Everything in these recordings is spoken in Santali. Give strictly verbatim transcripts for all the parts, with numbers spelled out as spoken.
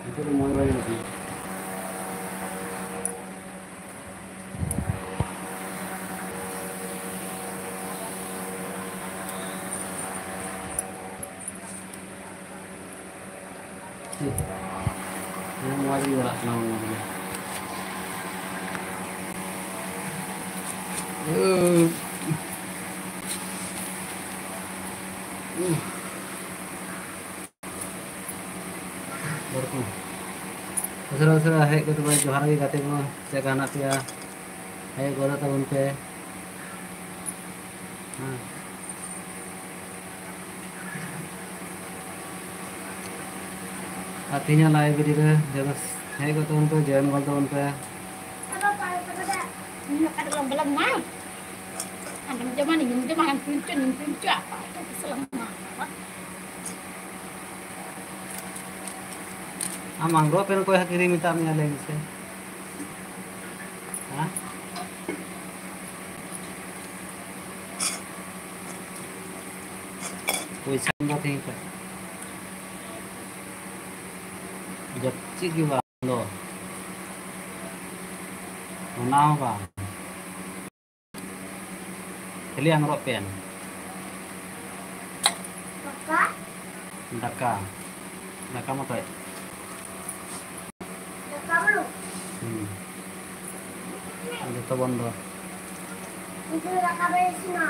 ᱱᱤᱛᱚᱜ ᱫᱚ ᱢᱚᱡᱽ ᱵᱟᱭ ᱧᱮᱞᱚᱜ ᱠᱟᱱᱟ᱾ ᱴᱷᱤᱠ᱾ ᱦᱮᱸ, ᱢᱚᱡᱽ ᱜᱮ ᱧᱮᱞᱚᱜ ᱠᱟᱱᱟ ᱦᱚᱲᱢᱚ ᱨᱮ᱾ ᱩᱥᱟᱹᱨᱟ ᱩᱥᱟᱹᱨᱟ ᱦᱮᱡ ᱠᱟᱛᱮ ᱵᱚᱱ ᱡᱚᱦᱟᱨ ᱜᱮ ᱜᱟᱛᱮ ᱠᱚ, ᱪᱮᱫ ᱞᱮᱠᱟ ᱦᱮᱱᱟᱜ ᱯᱮᱭᱟ? ᱦᱮᱡ ᱜᱚᱫᱚᱜ ᱛᱟᱵᱚᱱ ᱯᱮ᱾ ᱦᱮᱸ᱾ ᱟᱨ ᱛᱮᱦᱮᱧᱟᱜ live video ᱨᱮ ᱡᱚᱛᱚ ᱦᱮᱡ ᱜᱚᱫ ᱛᱟᱵᱚᱱ ᱯᱮ, join ᱜᱚᱫ ᱛᱟᱵᱚᱱ ᱯᱮ᱾ ᱤᱧ ᱚᱠᱟ ᱨᱮ ᱵᱚᱞᱚ ᱢᱮᱱᱟᱭ? ᱦᱟᱸᱰᱮᱢ ᱡᱚᱢᱟ, ᱱᱤᱭᱟᱹᱢ ᱡᱚᱢᱟ, ᱦᱟᱱᱠᱩᱧ ᱪᱚ, ᱱᱤᱝᱠᱩᱧ ᱪᱚ, ᱟᱯᱟ ᱟᱯᱟ ᱠᱚ ᱥᱟᱞᱟᱜ ᱢᱟ᱾ ᱟᱢ ᱟᱝᱨᱚᱵ ᱯᱮᱱ ᱚᱠᱚᱭ ᱦᱟᱸᱜ ᱠᱤᱨᱤᱧ ᱢᱮᱛᱟᱫ ᱢᱮᱭᱟ, ᱞᱟᱹᱭ ᱢᱮᱥᱮ? ᱦᱮᱸ? ᱯᱚᱭᱥᱟ ᱫᱚ ᱛᱤᱧ ᱯᱮ᱾ ᱡᱟᱹᱯᱤᱫ ᱜᱮ ᱵᱟᱝ ᱫᱚ᱾ ᱚᱱᱟ ᱦᱚᱸ ᱵᱟᱝ᱾ ᱠᱷᱟᱹᱞᱤ ᱟᱝᱨᱚᱵ ᱯᱮᱱ᱾ ᱫᱟᱠᱟ? ᱫᱟᱠᱟ᱾ ᱫᱟᱠᱟ ᱢᱚᱛᱚᱡ᱾ ᱫᱟᱠᱟ ᱵᱟᱹᱱᱩᱜ? ᱦᱩᱸ᱾ ᱡᱚᱛᱚ ᱵᱚᱱᱫᱚ᱾ ᱤᱧ ᱫᱚ ᱫᱟᱠᱟ ᱵᱟᱹᱧ ᱤᱥᱤᱱᱟ᱾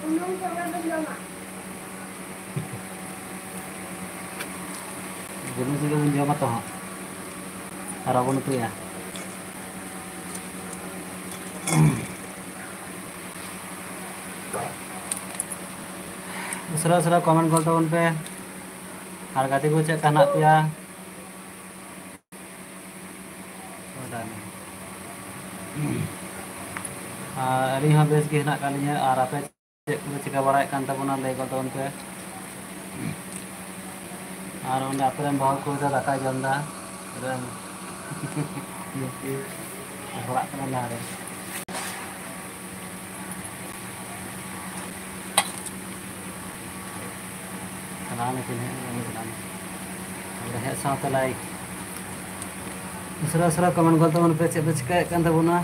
ᱵᱩᱞᱩᱝ ᱥᱚᱸᱜᱮ ᱵᱚᱱ ᱡᱚᱢᱟ᱾ ᱵᱩᱞᱩᱝ ᱥᱚᱸᱜᱮ ᱵᱚᱱ ᱡᱚᱢᱟ ᱛᱚ ᱦᱟᱸᱜ᱾ ᱟᱨ ᱵᱟᱵᱚᱱ ᱩᱛᱩᱭᱟ᱾ ᱩᱥᱟᱹᱨᱟ ᱩᱥᱟᱹᱨᱟ comment ᱜᱚᱫ ᱛᱟᱵᱚᱱ ᱯᱮ᱾ ᱟᱨ ᱜᱟᱛᱮ ᱠᱚ ᱪᱮᱫ ᱞᱮᱠᱟ ᱦᱮᱱᱟᱜ ᱯᱮᱭᱟ? ᱟᱨ ᱟᱹᱞᱤᱧ ᱦᱚᱸ ᱵᱮᱥ ᱜᱮ ᱦᱮᱱᱟᱜ ᱟᱠᱟᱫ ᱞᱤᱧᱟᱹ᱾ ᱟᱨ ᱟᱯᱮ ᱪᱮᱫ ᱠᱚᱯᱮ ᱪᱤᱠᱟᱹ ᱵᱟᱲᱟᱭᱮᱫ ᱠᱟᱱ ᱛᱟᱵᱚᱱᱟ, ᱞᱟᱹᱭ ᱜᱚᱫ ᱛᱟᱵᱚᱱ ᱯᱮ᱾ ᱟᱨ ᱚᱸᱰᱮ ᱟᱯᱮ ᱨᱮᱱ ᱵᱟᱹᱦᱩ ᱠᱩᱲᱤ ᱫᱚ ᱫᱟᱠᱟᱭ ᱡᱚᱢ ᱮᱫᱟ᱾ ᱟᱨ ᱦᱚᱲᱟᱜ ᱠᱟᱱᱟ ᱞᱟᱦᱟᱨᱮ᱾ ᱪᱟᱞᱟᱣ ᱱᱟᱠᱤᱱ, ᱦᱮᱡ ᱱᱟᱠᱤᱱ, ᱪᱟᱞᱟᱣ ᱱᱟᱠᱤᱱ᱾ ᱦᱮᱡ ᱥᱟᱶᱛᱮ ᱞᱟᱭᱤᱠ᱾ ᱩᱥᱟᱹᱨᱟ ᱩᱥᱟᱹᱨᱟ ᱠᱚᱢᱮᱱᱴ ᱜᱚᱫ ᱛᱟᱵᱚᱱ ᱯᱮ, ᱪᱮᱫ ᱯᱮ ᱪᱤᱠᱟᱹᱭᱮᱫ ᱠᱟᱱ ᱛᱟᱵᱚᱱᱟ?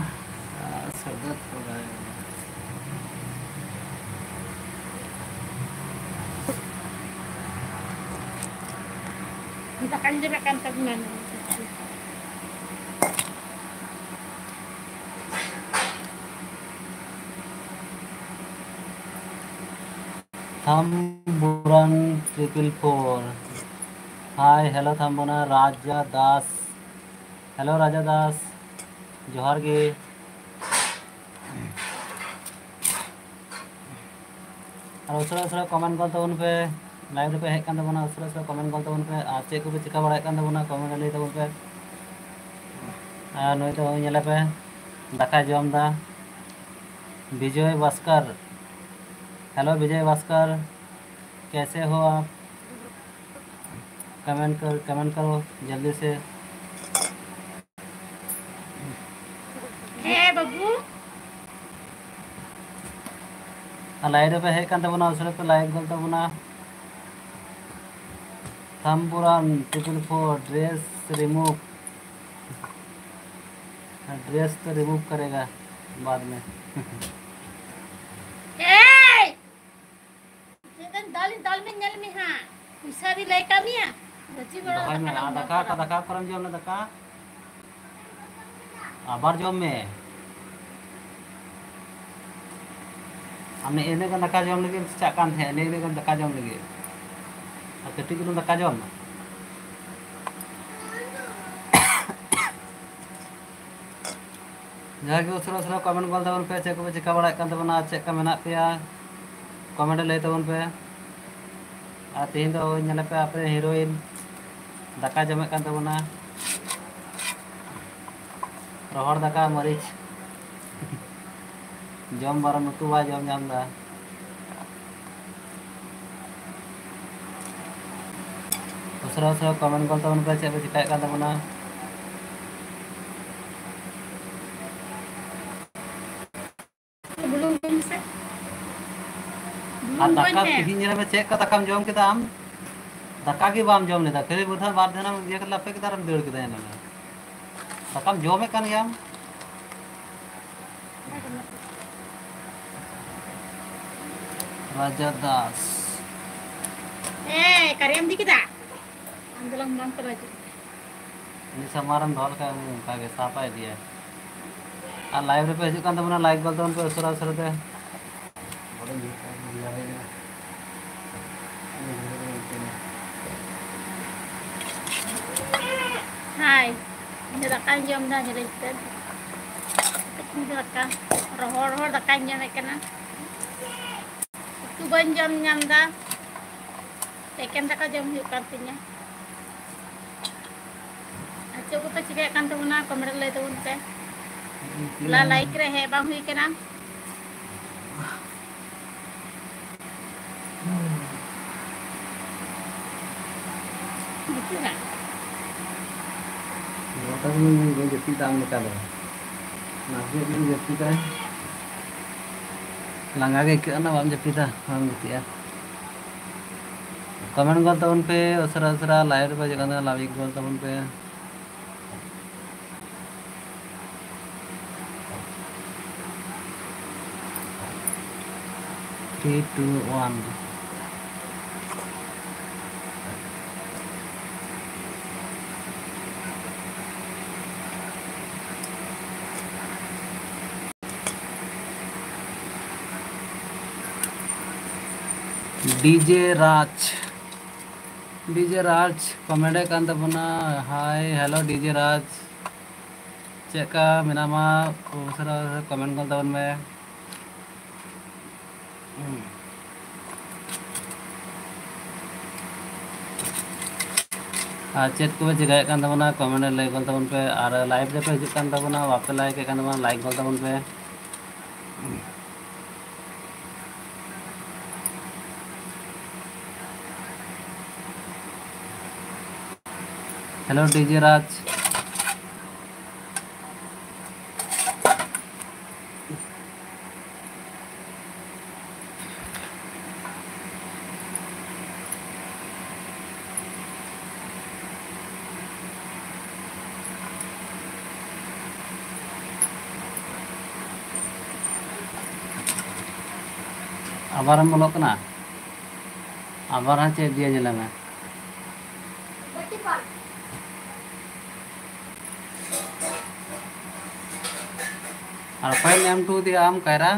ᱟᱨ ᱥᱟᱹᱨᱫᱟᱹ ᱛᱷᱚᱲᱟ ᱜᱟᱱ᱾ ᱫᱟᱠᱟᱧ ᱡᱚᱢᱮᱫ ᱠᱟᱱ ᱛᱟᱵᱚᱱᱟ᱾ ᱛᱷᱟᱢᱵᱩᱨᱟᱱ triple four. Hi, hello ᱛᱷᱟᱢᱵᱩᱨᱟᱱ, ᱨᱟᱡᱟ ᱫᱟᱥ. Hello ᱨᱟᱡᱟ ᱫᱟᱥ, ᱡᱚᱦᱟᱨ ᱜᱮ᱾ ᱟᱨ ᱩᱥᱟᱹᱨᱟ ᱩᱥᱟᱹᱨᱟ ᱠᱚᱢᱮᱱᱴ ᱜᱚᱫ ᱛᱟᱵᱚᱱ ᱯᱮ, ᱞᱟᱭᱤᱵᱷ ᱨᱮᱯᱮ ᱦᱮᱡ ᱠᱟᱱ ᱛᱟᱵᱚᱱᱟ, ᱩᱥᱟᱹᱨᱟ ᱩᱥᱟᱹᱨᱟ ᱠᱚᱢᱮᱱᱴ ᱜᱚᱫ ᱛᱟᱵᱚᱱ ᱯᱮ᱾ ᱟᱨ ᱪᱮᱫ ᱠᱚᱯᱮ ᱪᱤᱠᱟ ᱵᱟᱲᱟᱭᱮᱫ ᱠᱟᱱ ᱛᱟᱵᱚᱱᱟ, ᱠᱚᱢᱮᱱᱴ ᱨᱮ ᱞᱟᱹᱭ ᱛᱟᱵᱚᱱ ᱯᱮ᱾ ᱟᱨ ᱱᱩᱭ ᱫᱚ ᱧᱮᱞᱮ ᱯᱮ, ᱫᱟᱠᱟᱭ ᱡᱚᱢ ᱫᱟ, ᱵᱤᱡᱚᱭ ᱵᱟᱥᱠᱟᱨ᱾ Hello ᱵᱤᱡᱚᱭ ᱵᱟᱥᱠᱟᱨ, कैसे हो आप? कमेंट कर, कमेंट करो जल्दी से। ᱦᱮᱸ ᱵᱟᱹᱵᱩ᱾ ᱟᱨ ᱞᱟᱭᱤᱵᱷ ᱨᱮᱯᱮ ᱦᱮᱡ ᱠᱟᱱ ᱛᱟᱵᱚᱱᱟ, ᱩᱥᱟᱹᱨᱟ ᱯᱮ ᱞᱟᱭᱤᱵᱷ ᱜᱚᱫ ᱛᱟᱵᱚᱱᱟ᱾ ᱛᱷᱟᱢᱵᱩᱨᱟᱱ triple four, dress remove, dress तो रिमूव करेगा बाद में। ᱮᱭ! ᱢᱤᱫᱴᱮᱱ ᱫᱟᱞ, ᱫᱟᱞ ᱢᱮ, ᱧᱮᱞ ᱢᱮ ᱦᱟᱸᱜ᱾ ᱯᱚᱭᱥᱟ ᱨᱮ ᱞᱟᱹᱭ ᱠᱟᱜ ᱢᱮᱭᱟ᱾ ᱜᱟᱹᱪᱷᱤ ᱜᱚᱲᱚ ᱫᱚᱦᱚᱭ ᱢᱮ, ᱫᱟᱠᱟ ᱟᱨ ᱫᱟᱠᱟ ᱫᱟᱠᱟ ᱚᱠᱟᱨᱮᱢ ᱡᱚᱢ ᱞᱮᱫᱟ? ᱫᱟᱠᱟ ᱟᱵᱟᱨ ᱡᱚᱢ ᱢᱮ᱾ ᱟᱢ ᱤᱱᱟᱹᱜ ᱜᱟᱱ ᱫᱟᱠᱟ ᱡᱚᱢ ᱞᱟᱹᱜᱤᱫ ᱮᱢ ᱪᱟᱜ ᱠᱟᱱ ᱛᱟᱦᱮᱸᱫ, ᱤᱱᱟᱹᱜ ᱜᱟᱱ ᱫᱟᱠᱟ ᱡᱚᱢ ᱞᱟᱹᱜᱤᱫ᱾ ᱟᱨ ᱠᱟᱹᱴᱤᱡ ᱪᱩᱞᱩᱝ ᱫᱟᱠᱟ ᱡᱚᱢ᱾ ᱡᱟᱦᱟᱸᱭ ᱜᱮ ᱩᱥᱟᱹᱨᱟ ᱩᱥᱟᱹᱨᱟ ᱠᱚᱢᱮᱱᱴ ᱜᱚᱞ ᱛᱟᱵᱚᱱ ᱯᱮ, ᱪᱮᱫ ᱠᱚᱯᱮ ᱪᱤᱠᱟ ᱵᱟᱲᱟᱭᱮᱫ ᱠᱟᱱ ᱛᱟᱵᱚᱱᱟ, ᱟᱨ ᱪᱮᱫ ᱞᱮᱠᱟ ᱢᱮᱱᱟᱜ ᱯᱮᱭᱟ, ᱠᱚᱢᱮᱱᱴ ᱨᱮ ᱞᱟᱹᱭ ᱛᱟᱵᱚᱱ ᱯᱮ᱾ ᱟᱨ ᱛᱮᱦᱮᱧ ᱫᱚ ᱧᱮᱞ ᱯᱮ, ᱟᱯᱮ ᱦᱤᱨᱳᱭᱤᱱ ᱫᱟᱠᱟ ᱡᱚᱢᱮᱫ ᱠᱟᱱ ᱛᱟᱵᱚᱱᱟ, ᱨᱚᱦᱚᱲ ᱫᱟᱠᱟ ᱢᱟᱹᱨᱤᱪ᱾ ᱡᱚᱢ ᱵᱟᱨᱚᱱ, ᱩᱛᱩ ᱵᱟᱭ ᱡᱚᱢ ᱧᱟᱢ ᱮᱫᱟ᱾ ᱩᱥᱟᱹᱨᱟ ᱩᱥᱟᱹᱨᱟ ᱠᱚᱢᱮᱱᱴ ᱜᱚᱞ ᱛᱟᱵᱚᱱ ᱯᱮ, ᱪᱮᱫ ᱯᱮ ᱪᱤᱠᱟᱹᱭᱮᱫ ᱠᱟᱱ ᱛᱟᱵᱚᱱᱟ᱾ ᱵᱩᱞᱩᱝ ᱠᱚᱢ ᱥᱮ᱾ ᱟᱨ ᱵᱩᱞᱩᱝ ᱠᱚᱢ ᱫᱟᱠᱟ ᱯᱮ᱾ ᱛᱤᱦᱤᱧ ᱧᱮᱞ ᱢᱮ, ᱪᱮᱫ ᱠᱟ ᱫᱟᱠᱟᱢ ᱡᱚᱢ ᱠᱮᱫᱟ ᱟᱢ? ᱫᱟᱠᱟ ᱜᱮ ᱵᱟᱢ ᱡᱚᱢ ᱞᱮᱫᱟ, ᱠᱷᱟᱹᱞᱤ ᱢᱤᱫ ᱫᱷᱟᱣ ᱵᱟᱨ ᱫᱷᱟᱣ ᱮᱢ ᱤᱭᱟᱹ ᱠᱮᱫᱟ, ᱞᱟᱯᱮ ᱠᱮᱫᱟ ᱟᱨᱮᱢ ᱫᱟᱹᱲ ᱠᱮᱫᱟ ᱮᱱ ᱦᱤᱞᱳᱜ᱾ ᱫᱟᱠᱟᱢ ᱡᱚᱢᱮᱫ ᱠᱟᱱ ᱜᱮᱭᱟᱢ᱾ ᱨᱟᱡᱟ ᱫᱟᱥ᱾ ᱮᱭ, ᱠᱟᱨᱮᱭᱟᱢ ᱤᱫᱤ ᱠᱮᱫᱟ? ᱟᱢ ᱫᱚ ᱞᱟᱝ ᱵᱟᱝ ᱛᱚᱨᱟ ᱦᱤᱡᱩᱜ᱾ ᱩᱱᱤ ᱥᱟᱢᱟᱝ ᱨᱮᱢ ᱫᱚᱦᱚ ᱞᱮᱠᱷᱟᱱ ᱩᱱᱤ ᱚᱱᱠᱟ ᱜᱮ ᱥᱟᱯ ᱟᱭ ᱤᱫᱤᱭᱟ᱾ ᱟᱨ ᱞᱟᱭᱤᱵᱷ ᱨᱮᱯᱮ ᱦᱤᱡᱩᱜ ᱠᱟᱱ ᱛᱟᱵᱚᱱᱟ, ᱞᱟᱭᱤᱠ ᱜᱚᱫ ᱛᱟᱵᱚᱱ ᱯᱮ ᱩᱥᱟᱹᱨᱟ ᱩᱥᱟᱹᱨᱟ ᱛᱮ᱾ ᱦᱟᱭ, ᱤᱧ ᱫᱚ ᱫᱟᱠᱟᱧ ᱡᱚᱢ ᱮᱫᱟ, ᱧᱮᱞᱮᱧ ᱯᱮ᱾ ᱤᱧ ᱫᱚ ᱫᱟᱠᱟ, ᱨᱚᱦᱚᱲ ᱨᱚᱦᱚᱲ ᱫᱟᱠᱟᱧ ᱡᱚᱢᱮᱫ ᱠᱟᱱᱟ᱾ ᱩᱛᱩ ᱵᱟᱹᱧ ᱡᱚᱢ ᱧᱟᱢ ᱮᱫᱟ, ᱮᱠᱮᱱ ᱫᱟᱠᱟ ᱡᱚᱢ ᱦᱩᱭᱩᱜ ᱠᱟᱱ ᱛᱤᱧᱟ᱾ ᱟᱨ ᱪᱮᱫ ᱠᱚᱯᱮ ᱪᱤᱠᱟᱹᱭᱮᱫ ᱠᱟᱱ ᱛᱟᱵᱚᱱᱟ, ᱠᱚᱢᱮᱱᱴ ᱨᱮ ᱞᱟᱹᱭ ᱛᱟᱵᱚᱱ ᱯᱮ᱾ ᱦᱚᱞᱟ ᱞᱟᱭᱤᱠ ᱨᱮ ᱦᱮᱡ ᱵᱟᱝ ᱦᱩᱭ ᱠᱟᱱᱟ᱾ ᱱᱚᱣᱟ ᱛᱟᱵᱚᱱ ᱡᱟᱹᱯᱤᱫ ᱫᱟ ᱟᱢ ᱞᱮᱠᱟ ᱫᱚ᱾ ᱱᱟᱥᱮᱭᱟᱜ ᱡᱩᱫᱤ ᱡᱟᱹᱯᱤᱫᱟᱭ, ᱞᱟᱸᱜᱟ ᱜᱮ ᱟᱹᱭᱠᱟᱹᱜ ᱠᱟᱱᱟ, ᱵᱟᱢ ᱡᱟᱹᱯᱤᱫᱟ, ᱵᱟᱢ ᱜᱤᱛᱤᱡᱼᱟ᱾ ᱠᱚᱢᱮᱱᱴ ᱜᱚᱞ ᱛᱟᱵᱚᱱ ᱯᱮ, ᱩᱥᱟᱹᱨᱟ ᱩᱥᱟᱹᱨᱟ ᱞᱟᱭᱤᱵᱷ ᱨᱮ ᱦᱤᱡᱩᱜ ᱠᱟᱱᱟ, ᱞᱟᱭᱤᱠ ᱜᱚᱞ ᱛᱟᱵᱚᱱ ᱯᱮ᱾ Three, two, one. DJ Raj, DJ Raj comment ᱮ ᱠᱟᱱ ᱛᱟᱵᱚᱱᱟ᱾ Hi, hello DJ Raj, ᱪᱮᱫ ᱞᱮᱠᱟ ᱢᱮᱱᱟᱢᱟ? ᱩᱥᱟᱹᱨᱟ ᱩᱥᱟᱹᱨᱟ ᱠᱚᱢᱮᱱᱴ ᱜᱚᱞ ᱛᱟᱵᱚᱱ ᱢᱮ᱾ ᱟᱨ ᱪᱮᱫ ᱠᱚᱯᱮ ᱪᱮᱠᱟᱭᱮᱫ ᱠᱟᱱ ᱛᱟᱵᱚᱱᱟ, ᱠᱚᱢᱮᱱᱴ ᱨᱮ ᱞᱟᱹᱭ ᱜᱚᱞ ᱛᱟᱵᱚᱱ ᱯᱮ᱾ ᱟᱨ ᱞᱟᱭᱤᱵᱷ ᱨᱮᱯᱮ ᱦᱤᱡᱩᱜ ᱠᱟᱱ ᱛᱟᱵᱚᱱᱟ, ᱵᱟᱯᱮ ᱞᱟᱭᱤᱠ ᱮᱫ ᱠᱟᱱ ᱛᱟᱵᱚᱱᱟ, ᱞᱟᱭᱤᱠ ᱜᱚᱞ ᱛᱟᱵᱚᱱ ᱯᱮ᱾ Hello DJ Raj. ᱟᱵᱟᱨᱮᱢ ᱵᱚᱞᱚᱜ ᱠᱟᱱᱟ? ᱟᱵᱟᱨ ᱦᱟᱸᱜ ᱪᱮᱫ ᱫᱤᱭᱮ ᱧᱮᱞᱮ ᱢᱮ᱾ ᱟᱨ ᱚᱠᱚᱭᱮᱢ ᱮᱢ ᱦᱚᱴᱚ ᱟᱫᱮᱭᱟ ᱟᱢ, ᱠᱟᱭᱨᱟ?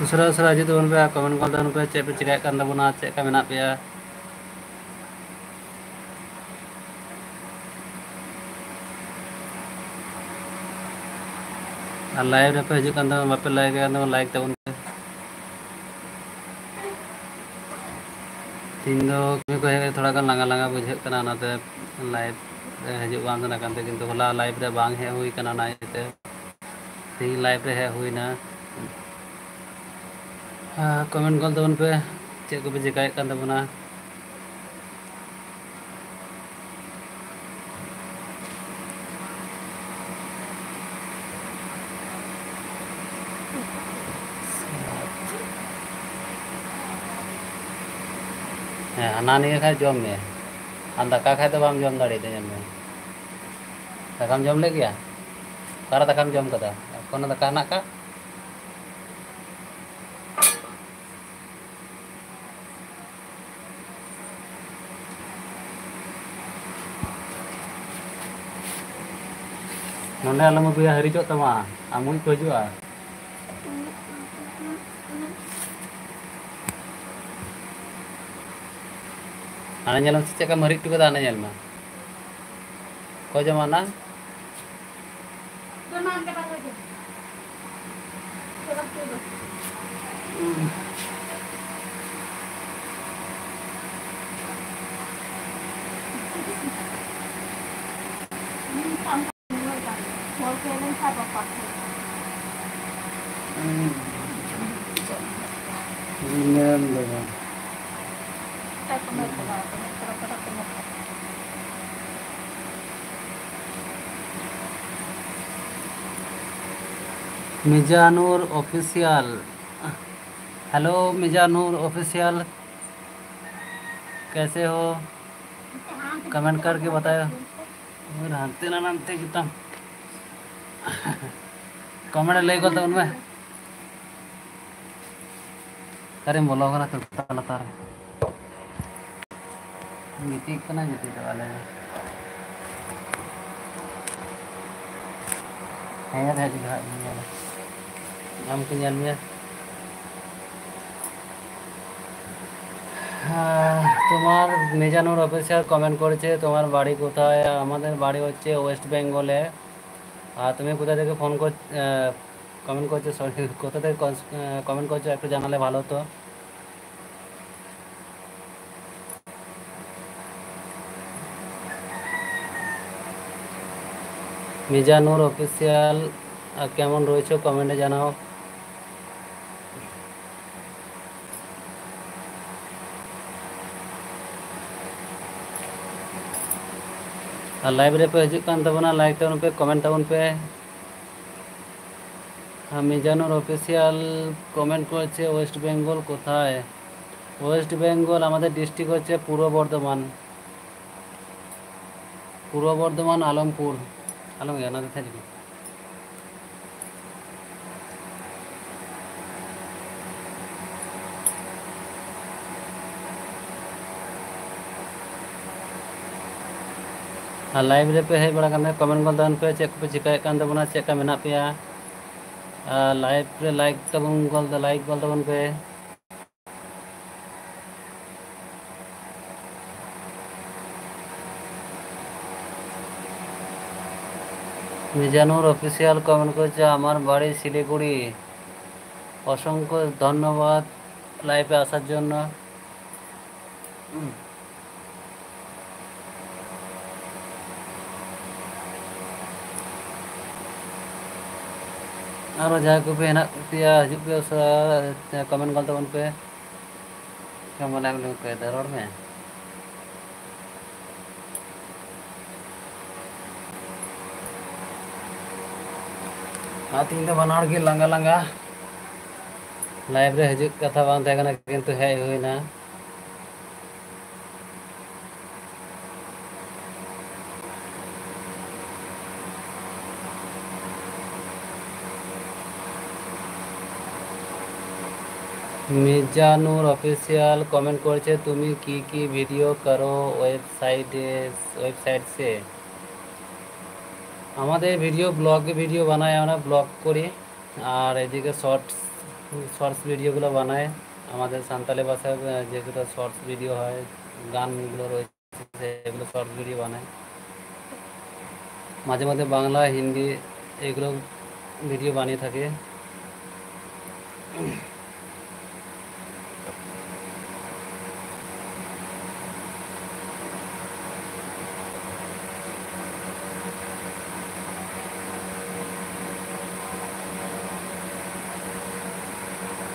ᱩᱥᱟᱹᱨᱟ ᱩᱥᱟᱹᱨᱟ ᱦᱤᱡᱩᱜ ᱛᱟᱵᱚᱱ ᱯᱮ, ᱠᱚᱢᱮᱱᱴ ᱜᱚᱞ ᱛᱟᱵᱚᱱ ᱯᱮ, ᱪᱮᱫ ᱯᱮ ᱪᱤᱠᱟᱹᱭᱮᱫ ᱠᱟᱱ ᱛᱟᱵᱚᱱᱟ, ᱪᱮᱫ ᱞᱮᱠᱟ ᱢᱮᱱᱟᱜ ᱯᱮᱭᱟ? ᱟᱨ ᱞᱟᱭᱤᱵᱷ ᱨᱮᱯᱮ ᱦᱤᱡᱩᱜ ᱠᱟᱱ ᱛᱟᱵᱚᱱᱟ, ᱵᱟᱯᱮ ᱞᱟᱭᱤᱠ ᱠᱟᱱ ᱛᱟᱵᱚᱱᱟ, ᱞᱟᱭᱤᱠ ᱛᱟᱵᱚᱱ ᱯᱮ᱾ ᱛᱤᱦᱤᱧ ᱫᱚ ᱠᱟᱹᱢᱤ ᱠᱚ ᱦᱮᱡ ᱠᱟᱛᱮ ᱛᱷᱚᱲᱟ ᱜᱟᱱ ᱞᱟᱸᱜᱟ ᱞᱟᱸᱜᱟ ᱵᱩᱡᱷᱟᱹᱜ ᱠᱟᱱᱟ, ᱚᱱᱟᱛᱮ ᱞᱟᱭᱤᱵᱷ ᱨᱮ ᱦᱤᱡᱩᱜ ᱵᱟᱝ ᱥᱟᱱᱟ ᱠᱟᱱ ᱛᱟᱦᱮᱸ, ᱠᱤᱱᱛᱩ ᱦᱚᱞᱟ ᱞᱟᱭᱤᱵᱷ ᱨᱮ ᱵᱟᱝ ᱦᱮᱡ ᱦᱩᱭ ᱠᱟᱱᱟ, ᱚᱱᱟ ᱤᱭᱟᱹᱛᱮ ᱛᱮᱦᱮᱧ ᱞᱟᱭᱤᱵᱷ ᱨᱮ ᱦᱮᱡ ᱦᱩᱭᱱᱟ᱾ ᱟᱨ ᱠᱚᱢᱮᱱᱴ ᱜᱚᱞ ᱛᱟᱵᱚᱱ ᱯᱮ, ᱪᱮᱫ ᱠᱚᱯᱮ ᱪᱮᱠᱟᱭᱮᱫ ᱠᱟᱱ ᱛᱟᱵᱚᱱᱟ? ᱦᱮᱸ, ᱦᱟᱱᱟ ᱱᱤᱭᱟᱹ ᱠᱷᱟᱡ ᱡᱚᱢ ᱢᱮ, ᱟᱨ ᱫᱟᱠᱟ ᱠᱷᱟᱡ ᱫᱚ ᱵᱟᱢ ᱡᱚᱢ ᱫᱟᱲᱮᱭᱟᱜᱼᱟ, ᱧᱮᱞ ᱢᱮ᱾ ᱫᱟᱠᱟᱢ ᱡᱚᱢ ᱞᱮᱫ ᱜᱮᱭᱟ? ᱚᱠᱟᱨᱮ ᱫᱟᱠᱟᱢ ᱡᱚᱢ ᱠᱟᱫᱟ? ᱮᱠᱷᱚᱱᱳ ᱫᱟᱠᱟ ᱦᱮᱱᱟᱜ ᱠᱟᱜ? ᱱᱚᱸᱰᱮ ᱟᱞᱚᱢ ᱟᱹᱜᱩᱭᱟ, ᱦᱤᱨᱤᱡᱚᱜ ᱛᱟᱢᱟ, ᱟᱢ ᱢᱩᱸᱡ ᱠᱚ ᱦᱤᱡᱩᱜᱼᱟ᱾ ᱦᱟᱱᱮ ᱧᱮᱞ ᱢᱮ, ᱪᱮᱫ ᱞᱮᱠᱟᱢ ᱦᱤᱨᱤᱡ ᱦᱚᱴᱚ ᱠᱟᱫᱟ, ᱦᱟᱱᱮ ᱧᱮᱞ ᱢᱮ᱾ ᱚᱠᱚᱭ ᱡᱚᱢᱟ ᱚᱱᱟ? ᱧᱮᱞ ᱫᱚ ᱵᱟᱝ᱾ Mizanur official. Hello Mizanur official, कैसे हो? कमेंट करके बताओ। और ᱦᱟᱱᱛᱮ ᱱᱟ ᱱᱟᱱᱛᱮ ᱜᱮᱛᱟᱢ᱾ ᱠᱚᱢᱮᱱᱴ ᱞᱟᱹᱭ ᱜᱚᱫ ᱛᱟᱵᱚᱱ ᱢᱮ᱾ ᱚᱠᱟᱨᱮᱢ ᱵᱚᱞᱚ ᱠᱟᱱᱟ ᱛᱚ ᱛᱟᱞᱟ ᱛᱟᱞᱟ ᱨᱮ? ᱜᱤᱛᱤᱡ ᱠᱟᱱᱟ, ᱜᱤᱛᱤᱡ ᱫᱚ ᱟᱞᱮ ᱫᱚ᱾ ᱦᱮᱸ, ᱦᱮᱡ ᱜᱮ ᱦᱟᱸᱜ ᱤᱧ ᱧᱮᱞᱟ᱾ ᱟᱢ ᱠᱚ ᱧᱮᱞ ᱢᱮᱭᱟ᱾ হ্যাঁ, তোমার মিজানুর অফিসিয়াল কমেন্ট করেছে, তোমার বাড়ি কোথায়? আমাদের বাড়ি হচ্ছে ওয়েস্ট বেঙ্গলে। আর তুমি কোথা থেকে ফোন কর, কমেন্ট করছো, সরি, কোথা থেকে কমেন্ট করছো একটু জানালে ভালো হতো। মিজানুর অফিসিয়াল, আর কেমন রয়েছে কমেন্টে জানাও। ᱟᱨ ᱞᱟᱭᱤᱵᱷ ᱨᱮᱯᱮ ᱦᱤᱡᱩᱜ ᱠᱟᱱ ᱛᱟᱵᱚᱱᱟ, ᱞᱟᱭᱤᱠ ᱛᱟᱵᱚᱱ ᱯᱮ, ᱠᱚᱢᱮᱱᱴ ᱛᱟᱵᱚᱱ ᱯᱮ᱾ ᱟᱨ ᱢᱤᱡᱟᱱᱩᱨ ᱚᱯᱷᱤᱥᱤᱭᱟᱞ ᱠᱚᱢᱮᱱᱴ ᱠᱚᱨছে, ওয়েস্ট বেঙ্গল কোথায়? ওয়েস্ট বেঙ্গল আমাদের ডিস্ট্রিক্ট হচ্ছে পূর্ব বর্ধমান। পূর্ব বর্ধমান আলমপুর। ᱟᱞᱚᱢ ᱜᱮᱭᱟ, ᱚᱱᱟ ᱫᱚ ᱛᱟᱦᱮᱸ ᱞᱮᱱᱟ᱾ ᱟᱨ ᱞᱟᱭᱤᱵᱷ ᱨᱮᱯᱮ ᱦᱮᱡ ᱵᱟᱲᱟ ᱠᱟᱱ ᱛᱟᱦᱮᱸᱫ, ᱠᱚᱢᱮᱱᱴ ᱜᱚᱫ ᱛᱟᱵᱚᱱ ᱯᱮ, ᱪᱮᱫ ᱠᱚᱯᱮ ᱪᱤᱠᱟᱹᱭᱮᱫ ᱠᱟᱱ ᱛᱟᱵᱚᱱᱟ, ᱪᱮᱫ ᱞᱮᱠᱟ ᱢᱮᱱᱟᱜ ᱯᱮᱭᱟ? ᱟᱨ ᱞᱟᱭᱤᱵᱷ ᱨᱮ ᱞᱟᱭᱤᱠ ᱛᱟᱵᱚᱱ ᱜᱚᱫ, ᱞᱟᱭᱤᱠ ᱜᱚᱫ ᱛᱟᱵᱚᱱ ᱯᱮ᱾ মিজানুর অফিসিয়াল কমেন্ট করেছে, আমার বাড়ি শিলিগুড়ি। অসংখ্য ধন্যবাদ লাইভে আসার জন্য। ᱟᱨᱚ ᱡᱟᱦᱟᱸᱭ ᱠᱚᱯᱮ ᱦᱮᱱᱟᱜ ᱯᱮᱭᱟ, ᱦᱤᱡᱩᱜ ᱯᱮ ᱩᱥᱟᱹᱨᱟ, ᱠᱚᱢᱮᱱᱴ ᱜᱚᱫ ᱛᱟᱵᱚᱱ ᱯᱮ᱾ ᱢᱟᱱᱮ ᱩᱱᱤ ᱚᱠᱚᱭ ᱫᱚ ᱨᱚᱲ ᱢᱮ᱾ ᱟᱨ ᱛᱤᱦᱤᱧ ᱫᱚ ᱵᱟᱱᱟ ᱦᱚᱲ ᱜᱮ ᱞᱟᱸᱜᱟ ᱞᱟᱸᱜᱟ᱾ ᱞᱟᱭᱤᱵᱷ ᱨᱮ ᱦᱤᱡᱩᱜ ᱠᱟᱛᱷᱟ ᱵᱟᱝ ᱛᱟᱦᱮᱸ ᱠᱟᱱᱟ, ᱠᱤᱱᱛᱩ ᱦᱮᱡ ᱦᱩᱭᱱᱟ᱾ মিজানুর অফিসিয়াল কমেন্ট করেছে, "তুমি কি কি ভিডিও করো ওয়েবসাইটে, ওয়েবসাইট সে?" আমাদের ভিডিও, ব্লগ ভিডিও বানাই আমরা, ব্লগ করি, আর এদিকে শর্টস, শর্টস ভিডিওগুলো বানাই। আমাদের সান্তালি ভাষায়, আহ, যেগুলো শর্টস ভিডিও হয়, গানগুলো রয়েছে, সেগুলো শর্টস ভিডিও বানাই। মাঝে মধ্যে বাংলা, হিন্দি এগুলো ভিডিও বানিয়ে থাকি।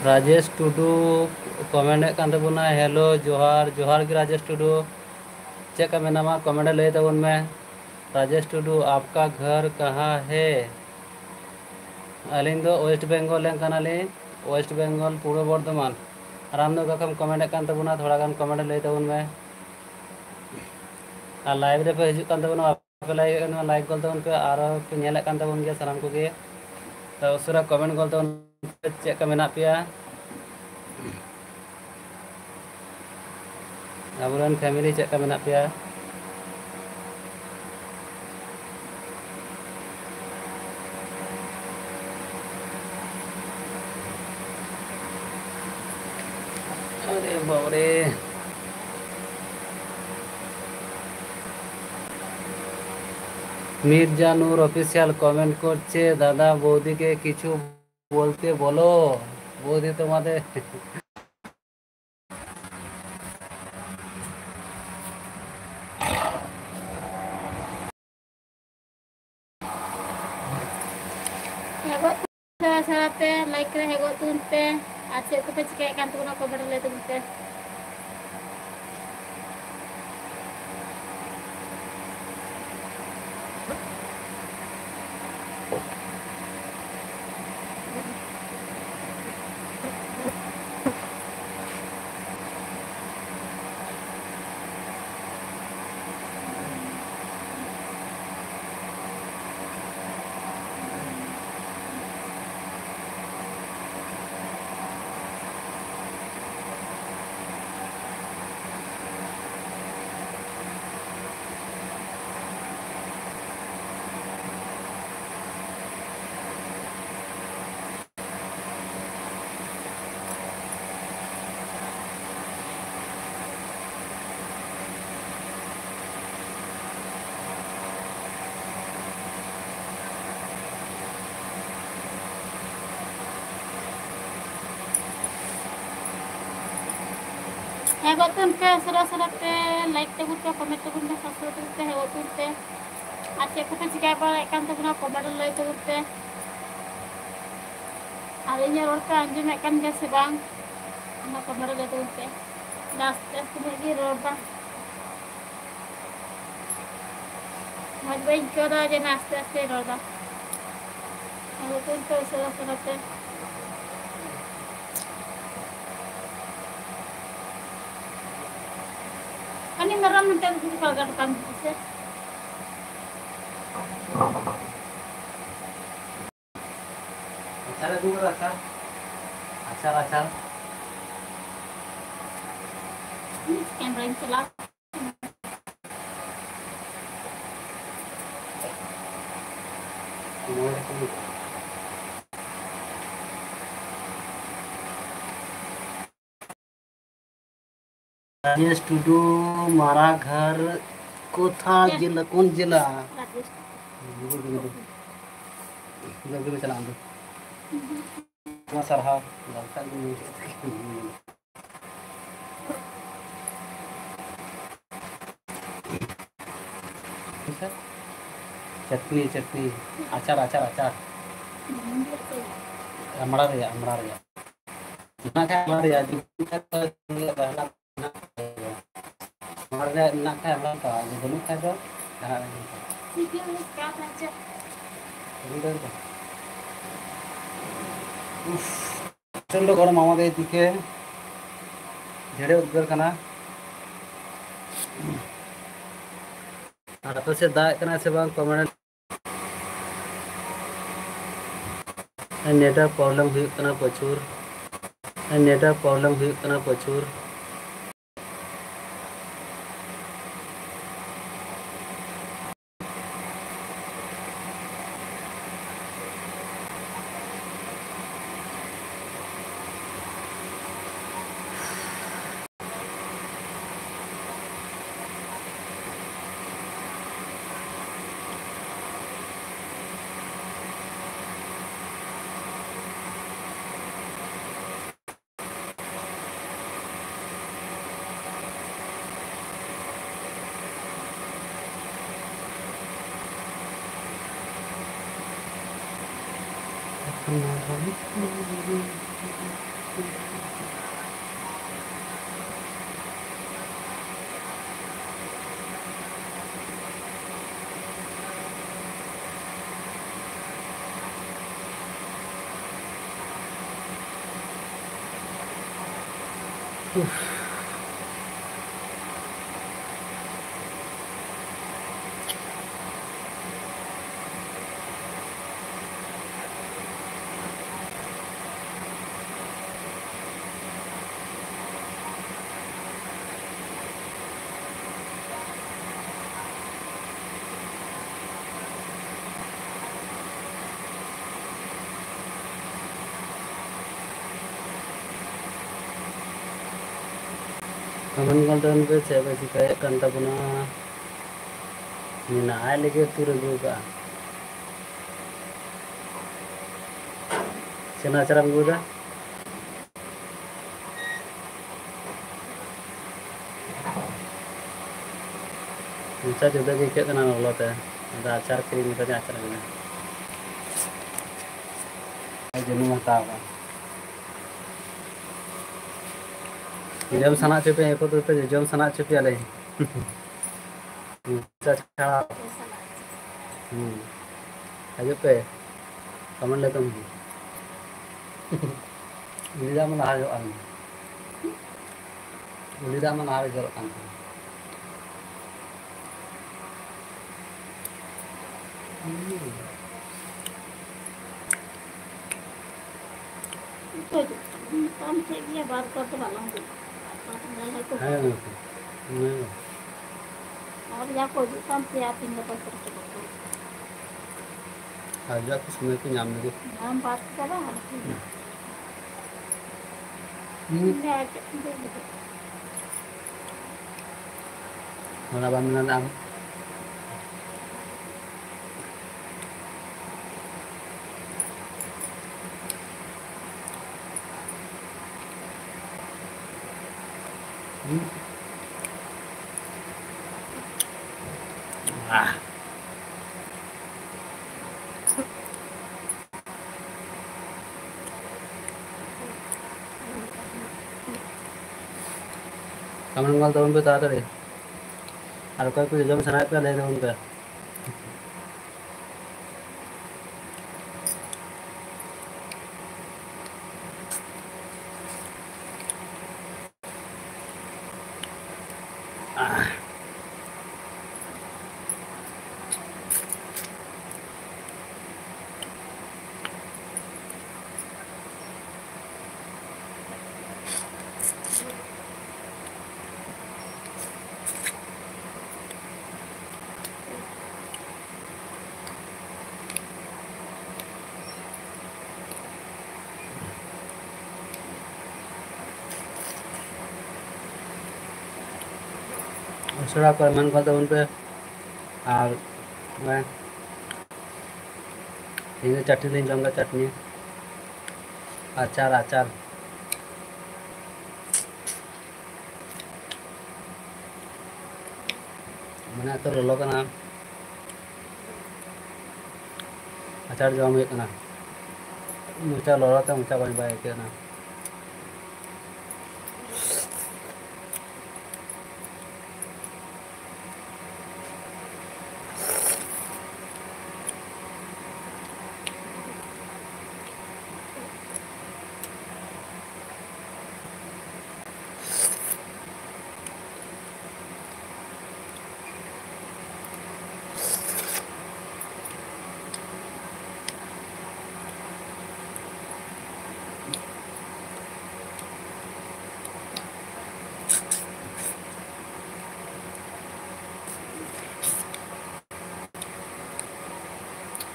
ᱨᱟᱡᱮᱥ ᱴᱩᱰᱩ ᱠᱚᱢᱮᱱᱴ ᱮᱫ ᱠᱟᱱ ᱛᱟᱵᱚᱱᱟ, ᱦᱮᱞᱳ, ᱡᱚᱦᱟᱨ, ᱡᱚᱦᱟᱨ ᱜᱮ ᱨᱟᱡᱮᱥ ᱴᱩᱰᱩ᱾ ᱪᱮᱫ ᱞᱮᱠᱟ ᱢᱮᱱᱟᱢᱟ? ᱠᱚᱢᱮᱱᱴ ᱨᱮ ᱞᱟᱹᱭ ᱛᱟᱵᱚᱱ ᱢᱮ᱾ ᱨᱟᱡᱮᱥ ᱴᱩᱰᱩ, ᱟᱯᱠᱟ ᱜᱷᱚᱨ ᱠᱟᱦᱟᱸ ᱦᱮ? ᱟᱹᱞᱤᱧ ᱫᱚ ᱳᱭᱮᱥᱴ ᱵᱮᱝᱜᱚᱞ ᱨᱮᱱ ᱠᱟᱱᱟᱞᱤᱧ, ᱳᱭᱮᱥᱴ ᱵᱮᱝᱜᱚᱞ, ᱯᱩᱨᱵᱚ ᱵᱚᱨᱫᱷᱚᱢᱟᱱ᱾ ᱟᱨ ᱟᱢ ᱫᱚ ᱚᱠᱟ ᱠᱷᱚᱱᱮᱢ ᱠᱚᱢᱮᱱᱴ ᱮᱫ ᱠᱟᱱ ᱛᱟᱵᱚᱱᱟ? ᱛᱷᱚᱲᱟ ᱜᱟᱱ ᱠᱚᱢᱮᱱᱴ ᱨᱮ ᱞᱟᱹᱭ ᱛᱟᱵᱚᱱ ᱢᱮ᱾ ᱟᱨ ᱞᱟᱭᱤᱵᱷ ᱨᱮᱯᱮ ᱦᱤᱡᱩᱜ ᱠᱟᱱ ᱛᱟᱵᱚᱱᱟ, ᱵᱟᱯᱮ ᱞᱟᱭᱤᱠ ᱮᱫ ᱠᱟᱱᱟ, ᱞᱟᱭᱤᱠ ᱜᱚᱫ ᱛᱟᱵᱚᱱ ᱯᱮ᱾ ᱟᱨᱚ ᱯᱮ ᱧᱮᱞᱮᱫ ᱠᱟᱱ ᱛᱟᱵᱚᱱ ᱜᱮᱭᱟ ᱥᱟᱱᱟᱢ ᱠᱚᱜᱮ, ᱛᱚ ᱩᱥᱟᱹᱨᱟ ᱠᱚᱢᱮᱱᱴ ᱜᱚᱫ ᱛᱟᱵᱚᱱ ᱯᱮ, ᱪᱮᱫ ᱞᱮᱠᱟ ᱢᱮᱱᱟᱜ ᱯᱮᱭᱟ? ᱟᱵᱚᱨᱮᱱ ᱯᱷᱮᱢᱤᱞᱤ ᱪᱮᱫ ᱞᱮᱠᱟ ᱢᱮᱱᱟᱜ ᱯᱮᱭᱟ? আরে বাবারে। মির্জা নূর অফিসিয়াল কমেন্ট করছে, দাদা বৌদিকে কিছু বলতে বলো, বৌদি তোমাদের। ᱦᱮᱡ ᱜᱚᱫ ᱥᱟᱨᱟ ᱥᱟᱨᱟ ᱯᱮ, ᱞᱟᱭᱤᱠ ᱨᱮ ᱦᱮᱡ ᱜᱚᱫ ᱛᱟᱵᱚᱱ ᱯᱮ᱾ ᱟᱨ ᱪᱮᱫ ᱠᱚᱯᱮ ᱪᱤᱠᱟᱹᱭᱮᱫ ᱠᱟᱱ ᱛᱟᱵᱚᱱᱟ, ᱠᱚᱢᱮᱱᱴ ᱨᱮ ᱞᱟᱹᱭ ᱛᱟᱵᱚᱱ ᱯᱮ᱾ ᱦᱮᱡ ᱜᱚᱫ ᱛᱟᱵᱚᱱ ᱯᱮ ᱩᱥᱟᱹᱨᱟ ᱩᱥᱟᱹᱨᱟ ᱛᱮ, like ᱛᱟᱵᱚᱱ ᱯᱮ, comment ᱛᱟᱵᱚᱱ ᱯᱮ, subscribe ᱛᱟᱵᱚᱱ ᱯᱮ, ᱦᱮᱡ ᱜᱚᱫ ᱛᱟᱵᱚᱱ ᱯᱮ᱾ ᱟᱨ ᱪᱮᱫ ᱠᱚᱯᱮ ᱪᱤᱠᱟᱹ ᱵᱟᱲᱟᱭᱮᱫ ᱠᱟᱱ ᱛᱟᱵᱚᱱᱟ, comment ᱨᱮ ᱞᱟᱹᱭ ᱛᱟᱵᱚᱱ ᱯᱮ᱾ ᱟᱨ ᱤᱧᱟᱹᱜ ᱨᱚᱲ ᱯᱮ ᱟᱸᱡᱚᱢᱮᱫ ᱠᱟᱱ ᱜᱮᱭᱟ ᱥᱮ ᱵᱟᱝ, ᱚᱱᱟ comment ᱨᱮ ᱞᱟᱹᱭ ᱛᱟᱵᱚᱱ ᱯᱮ᱾ ᱟᱥᱛᱮ ᱟᱥᱛᱮ ᱧᱚᱜ ᱜᱤᱧ ᱨᱚᱲ ᱮᱫᱟ᱾ ᱢᱚᱡᱽ ᱵᱟᱹᱧ ᱟᱹᱭᱠᱟᱹᱣ ᱮᱫᱟ ᱡᱮ ᱟᱥᱛᱮ ᱟᱥᱛᱮ ᱨᱚᱲ ᱮᱫᱟ᱾ ᱟᱫᱚ ᱛᱚ ᱱᱤᱛᱚᱜ ᱩᱥᱟᱹᱨᱟ ᱩᱥᱟᱹᱨᱟ ᱛᱮ᱾ ᱟᱹᱰᱤ ᱢᱟᱨᱟᱝ ᱢᱤᱫᱴᱮᱱ ᱠᱚ ᱞᱟᱜᱟᱣ ᱠᱟᱱ ᱛᱟᱦᱮᱸ ᱥᱮ᱾ ᱟᱪᱟᱨ ᱟᱹᱜᱩ ᱠᱟᱫᱟ, ᱟᱪᱟᱨ᱾ ᱟᱪᱟᱨ, ᱟᱪᱟᱨ᱾ ᱠᱮᱢᱨᱟᱧ ᱪᱟᱞᱟᱣ᱾ ᱨᱟᱡᱮᱥ ᱴᱩᱰᱩ, ᱢᱟᱨᱟᱜᱷᱟᱨ, ᱠᱳᱛᱷᱟ ᱦᱮᱸ᱾ ᱡᱮᱞᱟ, ᱠᱳᱱ ᱡᱮᱞᱟ? ᱨᱟᱡᱮᱥ᱾ ᱡᱚᱞᱫᱤ ᱢᱮ ᱪᱟᱞᱟᱜ ᱟᱢ ᱫᱚ᱾ ᱟᱭᱢᱟ ᱥᱟᱨᱦᱟᱣ᱾ ᱫᱚᱨᱠᱟᱨ ᱜᱮ ᱢᱮᱱᱟᱜ ᱛᱟᱹᱠᱤᱱᱟ᱾ ᱪᱟᱴᱱᱤ, ᱪᱟᱴᱱᱤ, ᱟᱪᱟᱨ, ᱟᱪᱟᱨ, ᱟᱪᱟᱨ᱾ ᱟᱢᱲᱟ ᱨᱮᱭᱟᱜ, ᱟᱢᱲᱟ ᱨᱮᱭᱟᱜ᱾ ᱢᱮᱱᱟᱜ ᱠᱷᱟᱱ ᱟᱢᱲᱟ ᱨᱮᱭᱟᱜ, ᱡᱩᱫᱤ ᱵᱟᱹᱱᱩᱜ ᱠᱷᱟᱱ ᱫᱚ ᱟᱢᱲᱟ ᱨᱮᱭᱟᱜ ᱢᱮᱱᱟᱜ ᱠᱷᱟᱱ ᱟᱢᱲᱟ ᱦᱟᱛᱟᱣᱟ, ᱡᱩᱫᱤ ᱵᱟᱹᱱᱩᱜ ᱠᱷᱟᱱ ᱫᱚ ᱡᱟᱦᱟᱱᱟᱜ ᱜᱮ ᱦᱟᱛᱟᱣᱟ᱾ ᱵᱩᱡᱷᱟᱹᱣ ᱠᱮᱫᱟ ᱯᱮ? ᱩᱯᱷ, ᱯᱨᱚᱪᱚᱱᱰᱚ ᱜᱚᱨᱚᱢ ᱟᱢᱟᱫᱮᱨ ᱮᱫᱤᱠᱮ, ᱡᱷᱮᱲᱮ ᱩᱫᱽᱜᱟᱹᱨ ᱠᱟᱱᱟ᱾ ᱟᱨ ᱟᱯᱮ ᱥᱮᱫ ᱫᱟᱜ ᱮᱫ ᱠᱟᱱᱟᱭ ᱥᱮ ᱵᱟᱝ, comment ᱨᱮ᱾ ᱱᱮᱴᱣᱟᱨᱠ ᱯᱨᱚᱵᱞᱮᱢ ᱦᱩᱭᱩᱜ ᱠᱟᱱᱟ ᱯᱨᱚᱪᱩᱨ᱾ ᱱᱮᱴᱣᱟᱨᱠ ᱯᱨᱚᱵᱞᱮᱢ ᱦᱩᱭᱩᱜ ᱠᱟᱱᱟ ᱯᱨᱚᱪᱩᱨ᱾ ᱠᱚᱢᱮᱱᱴ ᱜᱚᱞ ᱛᱟᱵᱚᱱ ᱯᱮ, ᱪᱮᱫ ᱯᱮ ᱪᱤᱠᱟᱹᱭᱮᱫ ᱠᱟᱱ ᱛᱟᱵᱚᱱᱟ? ᱢᱮᱱᱟᱜᱼᱟ, ᱟᱡ ᱞᱟᱹᱜᱤᱫ ᱛᱩᱨ ᱟᱹᱜᱩ ᱠᱟᱜᱼᱟ᱾ ᱪᱮᱫ ᱟᱪᱟᱨᱮᱢ ᱟᱹᱜᱩᱭᱮᱫᱟ? ᱢᱚᱪᱟ ᱡᱩᱫᱟᱹ ᱜᱮ ᱟᱹᱭᱠᱟᱹᱜ ᱠᱟᱱᱟ ᱞᱚᱞᱚ ᱛᱮ᱾ ᱟᱫᱚ ᱟᱪᱟᱨ ᱠᱤᱨᱤᱧ ᱠᱟᱛᱮ ᱟᱪᱟᱨ ᱢᱮ᱾ ᱡᱟᱹᱱᱩᱢ ᱦᱟᱛᱟᱣ ᱠᱟᱜᱼᱟ᱾ ᱡᱚᱢ ᱥᱟᱱᱟ ᱦᱚᱪᱚ ᱯᱮᱭᱟ, ᱮᱨᱯᱚᱨ ᱫᱚ ᱡᱚᱢ ᱥᱟᱱᱟ ᱦᱚᱪᱚ ᱯᱮᱭᱟᱞᱮ᱾ ᱢᱚᱪᱟ ᱪᱷᱟᱲᱟ᱾ ᱦᱩᱸ᱾ ᱦᱤᱡᱩᱜ ᱯᱮ᱾ ᱠᱚᱢᱮᱱᱴ ᱞᱮ ᱛᱟᱵᱚᱱ ᱯᱮ᱾ ᱩᱱᱤ ᱫᱚ ᱟᱢ ᱞᱟᱦᱟ ᱡᱚᱜ ᱟᱢ᱾ ᱩᱱᱤ ᱫᱚ ᱟᱢ ᱞᱟᱦᱟ ᱨᱮ ᱡᱚᱨᱚᱜ ᱠᱟᱱ ᱛᱟᱢᱟ᱾ ᱦᱩᱸ᱾ ᱛᱚ, ᱟᱢ ᱪᱮᱫ ᱜᱮᱭᱟ, ᱵᱟᱨ ᱠᱟᱨ ᱫᱚ ᱵᱟᱞᱟᱝ ᱫᱩᱲᱩᱵ᱾ ᱦᱮᱸ, ᱦᱮᱸ᱾ ᱟᱨ ᱡᱟ ᱠᱚ ᱦᱤᱡᱩᱜ ᱠᱟᱱ ᱛᱮᱭᱟ, ᱛᱤᱦᱤᱧ ᱜᱟᱯᱟ ᱥᱮᱫ ᱠᱚ ᱵᱟᱠᱚ ᱦᱤᱡᱩᱜ᱾ ᱟᱨ ᱡᱟ ᱠᱚ ᱥᱚᱢᱚᱭ ᱠᱚ ᱧᱟᱢ ᱞᱟᱹᱜᱤᱫ᱾ ᱧᱟᱢ ᱵᱟᱫ ᱠᱟᱫᱟ, ᱟᱨ ᱠᱤ᱾ ᱦᱩᱸ᱾ ᱤᱧ ᱫᱚ ᱟᱨ ᱪᱮᱫ ᱤᱧ ᱞᱟᱹᱭ ᱞᱟᱹᱜᱤᱫ? ᱚᱱᱟ ᱵᱟᱢ ᱢᱮᱱᱟ ᱟᱢ? ᱦᱩᱸ᱾ ᱟᱦ᱾ ᱠᱚᱢᱮᱱᱴ ᱜᱚᱞ ᱛᱟᱵᱚᱱ ᱯᱮ ᱛᱟᱲᱟᱛᱟᱲᱤ᱾ ᱟᱨ ᱚᱠᱚᱭ ᱠᱚ ᱡᱚᱡᱚᱢ ᱥᱟᱱᱟᱭᱮᱫ ᱯᱮᱭᱟ, ᱞᱟᱹᱭ ᱛᱟᱵᱚᱱ ᱯᱮ᱾ ᱩᱥᱟᱹᱨᱟ ᱠᱚ ᱮᱢᱟᱱ ᱠᱚ ᱛᱟᱵᱚᱱ ᱯᱮ᱾ ᱟᱨ ᱱᱚᱜᱼᱚᱭ ᱛᱮᱦᱮᱧ ᱫᱚ ᱪᱟᱴᱱᱤ ᱞᱤᱧ ᱡᱚᱢ ᱮᱫᱟ, ᱪᱟᱴᱱᱤ, ᱟᱪᱟᱨ, ᱟᱪᱟᱨ᱾ ᱢᱟᱱᱮ ᱮᱛᱚ ᱞᱚᱞᱚ ᱠᱟᱱᱟ, ᱟᱪᱟᱨ ᱡᱚᱢ ᱦᱩᱭᱩᱜ ᱠᱟᱱᱟ᱾ ᱢᱚᱪᱟ ᱞᱚᱞᱚ ᱛᱮ ᱢᱚᱪᱟ ᱵᱟᱝ ᱵᱟᱭ ᱟᱹᱭᱠᱟᱹᱜ ᱠᱟᱱᱟ᱾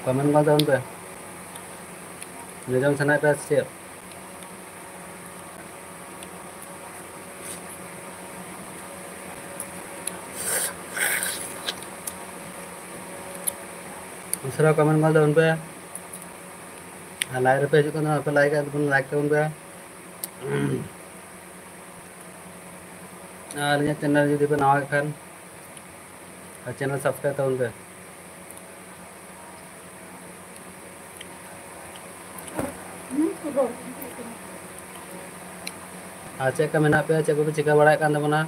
ᱠᱚᱢᱮᱱᱴ ᱢᱟ ᱛᱟᱵᱚᱱ ᱯᱮ, ᱡᱚᱡᱚᱢ ᱥᱟᱱᱟᱭᱮᱫ ᱯᱮᱭᱟ ᱥᱮ ᱪᱮᱫ? ᱩᱥᱟᱹᱨᱟ ᱠᱚᱢᱮᱱᱴ ᱜᱚᱞ ᱛᱟᱵᱚᱱ ᱯᱮ᱾ ᱟᱨ ᱞᱟᱭᱤᱠ ᱨᱮᱯᱮ ᱦᱤᱡᱩᱜ ᱠᱟᱱᱟ, ᱟᱯᱮ ᱞᱟᱭᱤᱠ ᱛᱟᱵᱚᱱ, ᱞᱟᱭᱤᱠ ᱛᱟᱵᱚᱱ ᱯᱮ᱾ ᱟᱨ ᱟᱹᱞᱤᱧᱟᱜ ᱪᱮᱱᱮᱞ ᱡᱩᱫᱤ ᱯᱮ ᱱᱟᱣᱟ ᱜᱮ ᱠᱷᱟᱱ, ᱟᱨ ᱪᱮᱱᱮᱞ ᱥᱟᱵᱥᱠᱨᱟᱭᱤᱵ ᱛᱟᱵᱚᱱ ᱯᱮ᱾ ᱟᱨ ᱪᱮᱫ ᱞᱮᱠᱟ ᱢᱮᱱᱟᱜ ᱯᱮᱭᱟ? ᱪᱮᱫ ᱠᱚᱯᱮ ᱪᱤᱠᱟᱹ ᱵᱟᱲᱟᱭᱮᱫ ᱠᱟᱱ ᱛᱟᱵᱚᱱᱟ?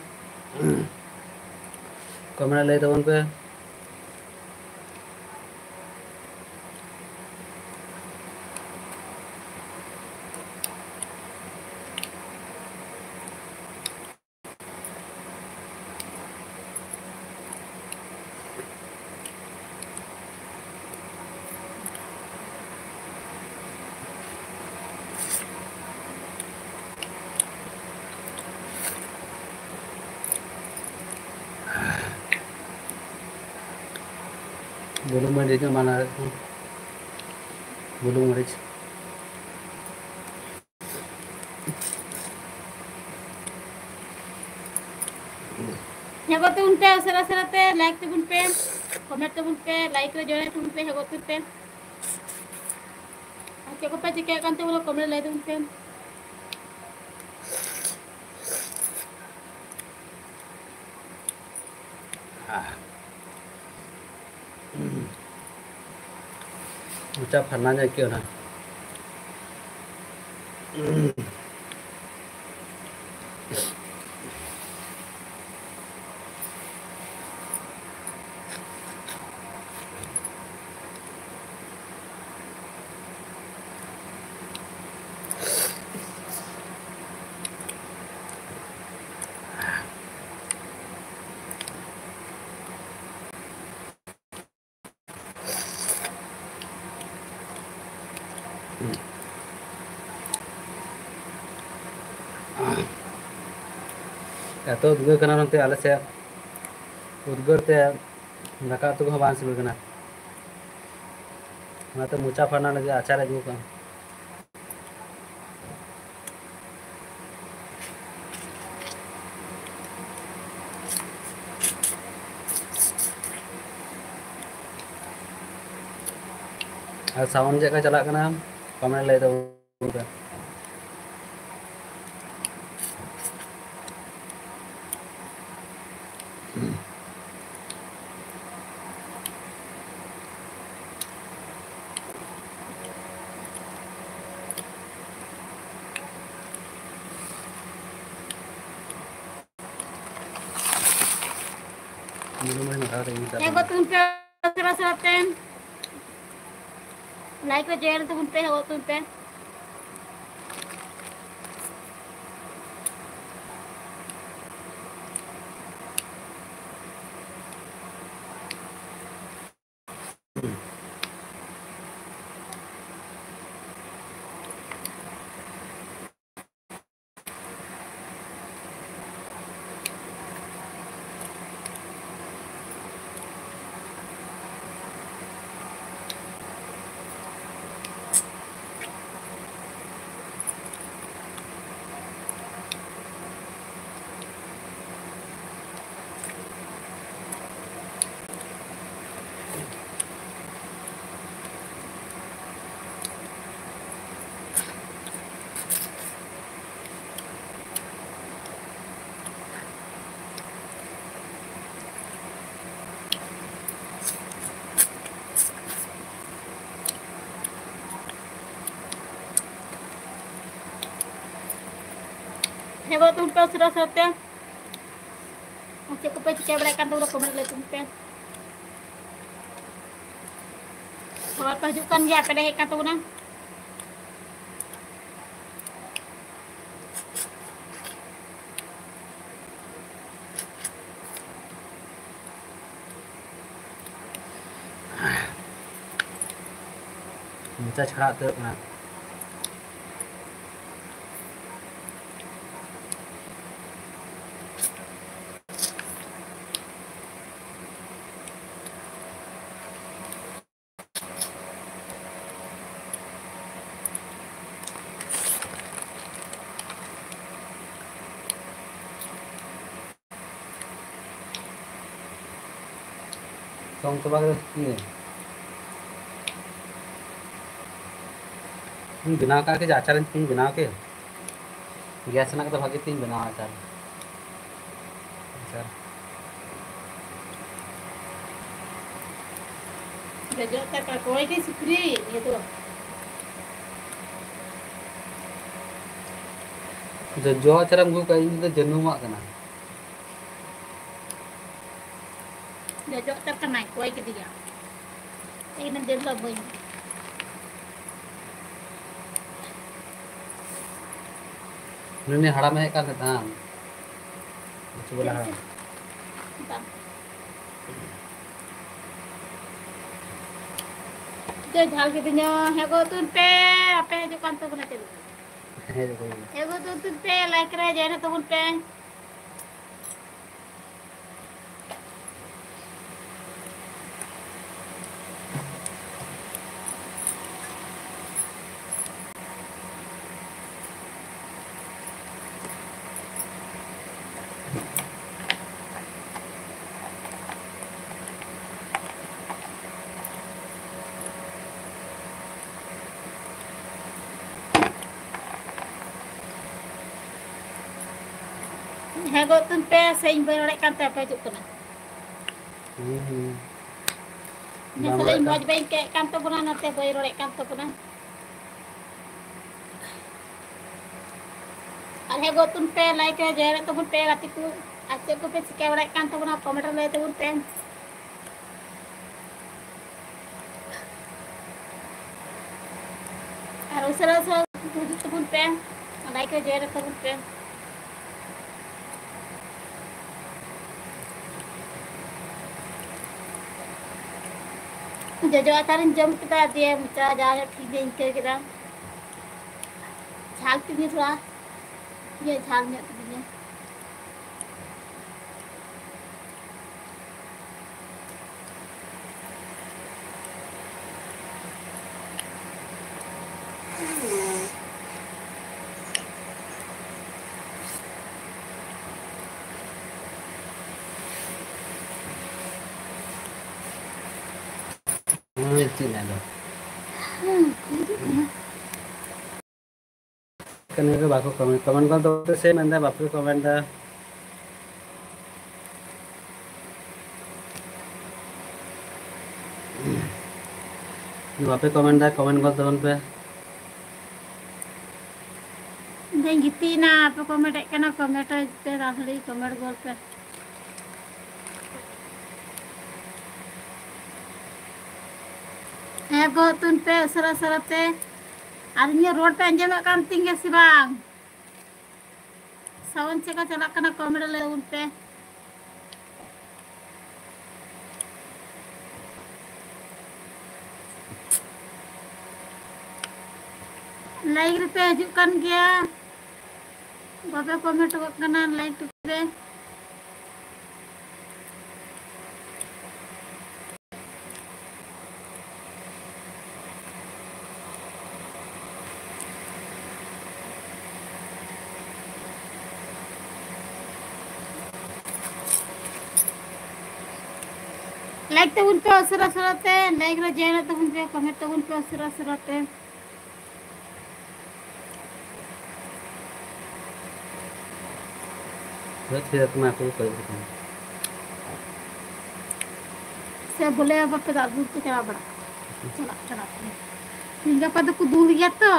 Comment ᱨᱮ ᱞᱟᱹᱭ ᱛᱟᱵᱚᱱ ᱯᱮ᱾ ᱵᱩᱞᱩᱝ ᱢᱟᱹᱨᱤᱪ ᱧᱚᱜ ᱢᱟᱱᱟ ᱦᱩᱭᱩᱜ ᱠᱟᱱᱟ᱾ ᱵᱩᱞᱩᱝ ᱢᱟᱹᱨᱤᱪ᱾ ᱦᱮᱸ ᱜᱚ, ᱛᱟᱵᱚᱱ ᱯᱮ, ᱩᱥᱟᱹᱨᱟ ᱩᱥᱟᱹᱨᱟ ᱛᱮ like ᱛᱟᱵᱚᱱ ᱯᱮ, comment ᱛᱟᱵᱚᱱ ᱯᱮ, like ᱨᱮ join ᱛᱟᱵᱚᱱ ᱯᱮ, ᱦᱮᱸ ᱜᱚ, ᱛᱟᱵᱚᱱ ᱯᱮ᱾ ᱟᱨ ᱪᱮᱫ ᱠᱚᱯᱮ ᱪᱤᱠᱟᱹᱭᱮᱫ ᱠᱟᱱ ᱛᱟᱵᱚᱱᱟ, comment ᱨᱮ ᱞᱟᱹᱭ ᱛᱟᱵᱚᱱ ᱯᱮ᱾ ᱢᱚᱪᱟ ᱯᱷᱟᱨᱱᱟ ᱧᱚᱜ ᱟᱹᱭᱠᱟᱹᱣ ᱮᱱᱟ᱾ ᱮᱛᱚ ᱩᱫᱽᱜᱟᱹᱨ ᱠᱟᱱᱟ ᱱᱚᱛᱮ ᱟᱞᱮ ᱥᱮᱫ, ᱩᱫᱽᱜᱟᱹᱨ ᱛᱮ ᱫᱟᱠᱟ ᱩᱛᱩ ᱠᱚᱦᱚᱸ ᱵᱟᱝ ᱥᱤᱵᱤᱞ ᱠᱟᱱᱟ᱾ ᱚᱱᱟᱛᱮ ᱢᱚᱪᱟ ᱯᱷᱟᱨᱱᱟ ᱞᱟᱹᱜᱤᱫ ᱟᱪᱟᱨ ᱟᱹᱜᱩ ᱠᱟᱜᱼᱟ᱾ ᱟᱨ sound ᱪᱮᱫ ᱞᱮᱠᱟ ᱪᱟᱞᱟᱜ ᱠᱟᱱᱟ, comment ᱞᱟᱹᱭ ᱛᱟᱵᱚᱱ ᱯᱮ᱾ ᱢᱩᱰᱩ ᱢᱟᱹᱭ ᱢᱟᱠᱷᱟᱣ ᱛᱮ ᱤᱧ ᱫᱟᱠᱟ᱾ ᱦᱮᱸ, ᱜᱚ ᱛᱩᱱ ᱯᱮ, ᱩᱥᱟᱹᱨᱟ ᱩᱥᱟᱹᱨᱟ ᱛᱮ᱾ Like ᱨᱮ join ᱛᱟᱵᱚᱱ ᱯᱮ, ᱦᱮᱸ, ᱜᱚ ᱛᱩᱱ ᱯᱮ᱾ ᱦᱮᱸ, ᱵᱟᱹᱵᱩ, ᱛᱩᱞ ᱯᱮ ᱩᱥᱟᱹᱨᱟ ᱩᱥᱟᱹᱨᱟ ᱛᱮ᱾ ᱪᱮᱫ ᱠᱚᱯᱮ ᱪᱤᱠᱟᱹ ᱵᱟᱲᱟᱭᱮᱫ ᱠᱟᱱ ᱛᱟᱵᱚᱱᱟ, comment ᱞᱟᱹᱭ ᱛᱟᱵᱚᱱ ᱯᱮ᱾ ᱠᱷᱚᱵᱚᱨ ᱠᱚ ᱦᱤᱡᱩᱜ ᱠᱟᱱ ᱜᱮᱭᱟ, ᱟᱯᱮ ᱞᱮ ᱦᱮᱡ ᱠᱟᱱ ᱛᱟᱵᱚᱱᱟ᱾ ᱢᱚᱪᱟ ᱪᱷᱟᱲᱟ ᱩᱛᱟᱹᱨᱚᱜ ᱠᱟᱱᱟ᱾ ᱡᱚᱢ ᱪᱟᱵᱟ ᱠᱮᱫᱟ ᱥᱩᱠᱨᱤ᱾ ᱤᱧ ᱵᱮᱱᱟᱣ ᱠᱟᱜ ᱜᱮ, ᱟᱪᱟᱨ ᱤᱧ ᱵᱮᱱᱟᱣ ᱠᱮᱫ᱾ ᱜᱮᱥ ᱨᱮᱱᱟᱜ ᱠᱚᱫᱚ ᱵᱷᱟᱜᱮ ᱛᱤᱧ ᱵᱮᱱᱟᱣᱟ ᱟᱪᱟᱨ᱾ ᱟᱪᱟᱨ᱾ ᱡᱚᱡᱚ ᱟᱪᱟᱨ ᱠᱚ ᱚᱠᱚᱭ ᱜᱮ ᱥᱩᱠᱨᱤ, ᱱᱤᱭᱟᱹ ᱫᱚ᱾ ᱡᱚᱡᱚ ᱟᱪᱟᱨᱮᱢ ᱟᱹᱜᱩ ᱠᱟᱜᱼᱟ, ᱤᱧ ᱫᱚ ᱡᱟᱹᱱᱩᱢᱟᱜ ᱠᱟᱱᱟ᱾ ᱡᱚᱡᱚ ᱩᱛᱟᱹᱨ ᱠᱟᱱᱟᱭ, ᱠᱚᱭ ᱠᱮᱫᱮᱭᱟ᱾ ᱛᱮᱦᱮᱧ ᱫᱤᱱ ᱫᱚ ᱵᱟᱹᱧ ᱱᱩᱭ ᱦᱟᱲᱟᱢᱮ ᱦᱮᱡ ᱠᱟᱱ ᱛᱟᱦᱮᱸᱫ, ᱦᱟᱲᱟᱢ᱾ ᱠᱤᱪᱷᱩ ᱵᱚᱞᱮ ᱦᱟᱲᱟᱢ᱾ ᱵᱟᱝ᱾ ᱪᱮᱫ ᱡᱷᱟᱞ ᱠᱤᱫᱤᱧᱟ, ᱦᱮᱸ ᱜᱚ ᱛᱩᱱ ᱯᱮ, ᱟᱯᱮ ᱦᱤᱡᱩᱜ ᱠᱟᱱ ᱛᱟᱵᱚᱱᱟ ᱪᱮᱫ? ᱦᱮᱸ ᱜᱚ᱾ ᱦᱮᱸ ᱜᱚ ᱛᱩᱱ ᱯᱮ, like ᱨᱮ join ᱛᱟᱵᱚᱱ ᱯᱮ᱾ ᱦᱮᱸ ᱜᱚ ᱛᱩᱱ ᱯᱮ, ᱥᱮ ᱤᱧ ᱵᱟᱹᱧ ᱨᱚᱲᱮᱫ ᱠᱟᱱ ᱛᱮ ᱟᱯᱮ ᱦᱤᱡᱩᱜ ᱠᱟᱱᱟ? ᱦᱩᱸ, ᱦᱩᱸ᱾ ᱤᱧ ᱵᱟᱢ ᱥᱟᱞᱟᱜ ᱨᱚᱲᱮᱫ ᱤᱧ ᱠᱟᱱ? ᱢᱚᱡᱽ ᱵᱟᱹᱧ ᱟᱹᱭᱠᱟᱹᱣᱮᱫ ᱠᱟᱱ ᱛᱟᱵᱚᱱᱟ, ᱚᱱᱟᱛᱮ ᱵᱟᱹᱧ ᱨᱚᱲᱮᱫ ᱠᱟᱱ ᱛᱟᱵᱚᱱᱟ᱾ ᱟᱨ ᱦᱮᱸ ᱜᱚ ᱛᱩᱱ ᱯᱮ, like ᱨᱮ join ᱛᱟᱵᱚᱱ ᱯᱮ ᱜᱟᱛᱮ ᱠᱚ᱾ ᱟᱨ ᱪᱮᱫ ᱠᱚᱯᱮ ᱪᱤᱠᱟᱹ ᱵᱟᱲᱟᱭᱮᱫ ᱠᱟᱱ ᱛᱟᱵᱚᱱᱟ, comment ᱨᱮ ᱞᱟᱹᱭ ᱛᱟᱵᱚᱱ ᱯᱮ᱾ ᱟᱨ ᱩᱥᱟᱹᱨᱟ ᱩᱥᱟᱹᱨᱟ ᱦᱤᱡᱩᱜ ᱛᱟᱵᱚᱱ ᱯᱮ, like ᱨᱮ join ᱛᱟᱵᱚᱱ ᱯᱮ᱾ ᱡᱚᱡᱚ ᱟᱪᱟᱨᱤᱧ ᱡᱚᱢ ᱠᱮᱫᱟ, ᱫᱤᱭᱮ ᱢᱚᱪᱟ ᱡᱟ ᱧᱚᱜ ᱴᱷᱤᱠ ᱜᱮᱧ ᱟᱹᱭᱠᱟᱹᱣ ᱠᱮᱫᱟ᱾ ᱡᱷᱟᱞ ᱛᱤᱧᱟᱹ ᱛᱷᱚᱲᱟ, ᱤᱭᱟᱹ ᱡᱷᱟᱞ ᱧᱚᱜ ᱠᱤᱫᱤᱧᱟ᱾ ᱦᱩᱸ, ᱪᱮᱫ ᱟᱫᱚ? ᱦᱩᱸ, ᱦᱤᱡᱩᱜ ᱠᱟᱱᱟ᱾ ᱠᱟᱱᱟ ᱠᱚ, ᱵᱟᱠᱚ comment, comment ᱠᱚ ᱫᱚ ᱥᱮ ᱢᱮᱱᱫᱟ ᱵᱟᱯᱮ comment ᱫᱟ᱾ ᱵᱟᱯᱮ comment ᱫᱟ, comment ᱜᱚᱫ ᱛᱟᱵᱚᱱ ᱯᱮ᱾ ᱤᱧ ᱫᱚᱧ ᱜᱤᱛᱤᱡ ᱮᱱᱟ, ᱟᱯᱮ comment ᱮᱫ ᱠᱟᱱᱟ, comment ᱯᱮ, ᱛᱟᱲᱟᱛᱟᱲᱤ comment ᱜᱚᱫ ᱯᱮ᱾ ᱦᱮᱸ ᱜᱚ, ᱛᱩᱱ ᱯᱮ ᱩᱥᱟᱹᱨᱟ ᱩᱥᱟᱹᱨᱟ ᱛᱮ᱾ ᱟᱨ ᱤᱧᱟᱹᱜ ᱨᱚᱲ ᱯᱮ ᱟᱸᱡᱚᱢᱮᱫ ᱠᱟᱱ ᱛᱤᱧ ᱜᱮᱭᱟ ᱥᱮ ᱵᱟᱝ? ᱥᱟᱣᱩᱱᱰ ᱪᱮᱠᱟ ᱪᱟᱞᱟᱜ ᱠᱟᱱᱟ, ᱠᱚᱢᱮᱱᱴ ᱨᱮ ᱞᱟᱹᱭ ᱛᱟᱵᱚᱱ ᱯᱮ᱾ ᱞᱟᱭᱤᱠ ᱨᱮᱯᱮ ᱦᱤᱡᱩᱜ ᱠᱟᱱ ᱜᱮᱭᱟ, ᱵᱟᱯᱮ ᱠᱚᱢᱮᱱᱴ ᱜᱚᱫ ᱠᱟᱱᱟ, ᱞᱟᱭᱤᱠ ᱴᱩᱠᱩ ᱨᱮ᱾ ᱞᱟᱭᱤᱠ ᱛᱟᱵᱚᱱ ᱯᱮ ᱩᱥᱟᱹᱨᱟ ᱩᱥᱟᱹᱨᱟ ᱛᱮ, ᱞᱟᱭᱤᱠ ᱨᱮ ᱡᱚᱭᱮᱱᱚᱜ ᱛᱟᱵᱚᱱ ᱯᱮ, ᱠᱚᱢᱮᱱᱴ ᱛᱟᱵᱚᱱ ᱯᱮ ᱩᱥᱟᱹᱨᱟ ᱩᱥᱟᱹᱨᱟ ᱛᱮ᱾ ᱦᱳᱭ, ᱛᱷᱤᱨ ᱟᱠᱟᱱᱟ, ᱟᱠᱚ ᱠᱚ ᱠᱚᱭᱚᱜ ᱟᱠᱟᱱᱟ᱾ ᱥᱮ ᱵᱚᱞᱮ ᱵᱟᱯᱮ ᱫᱟᱜ ᱫᱩᱞ ᱠᱚ ᱪᱟᱞᱟᱣ ᱵᱟᱲᱟᱜ ᱠᱟᱱᱟ? ᱪᱟᱞᱟᱜ, ᱪᱟᱞᱟᱜ ᱠᱟᱱᱟ᱾ ᱛᱤᱦᱤᱧ ᱜᱟᱯᱟ ᱫᱚᱠᱚ ᱫᱩᱞ ᱜᱮᱭᱟ ᱛᱚ᱾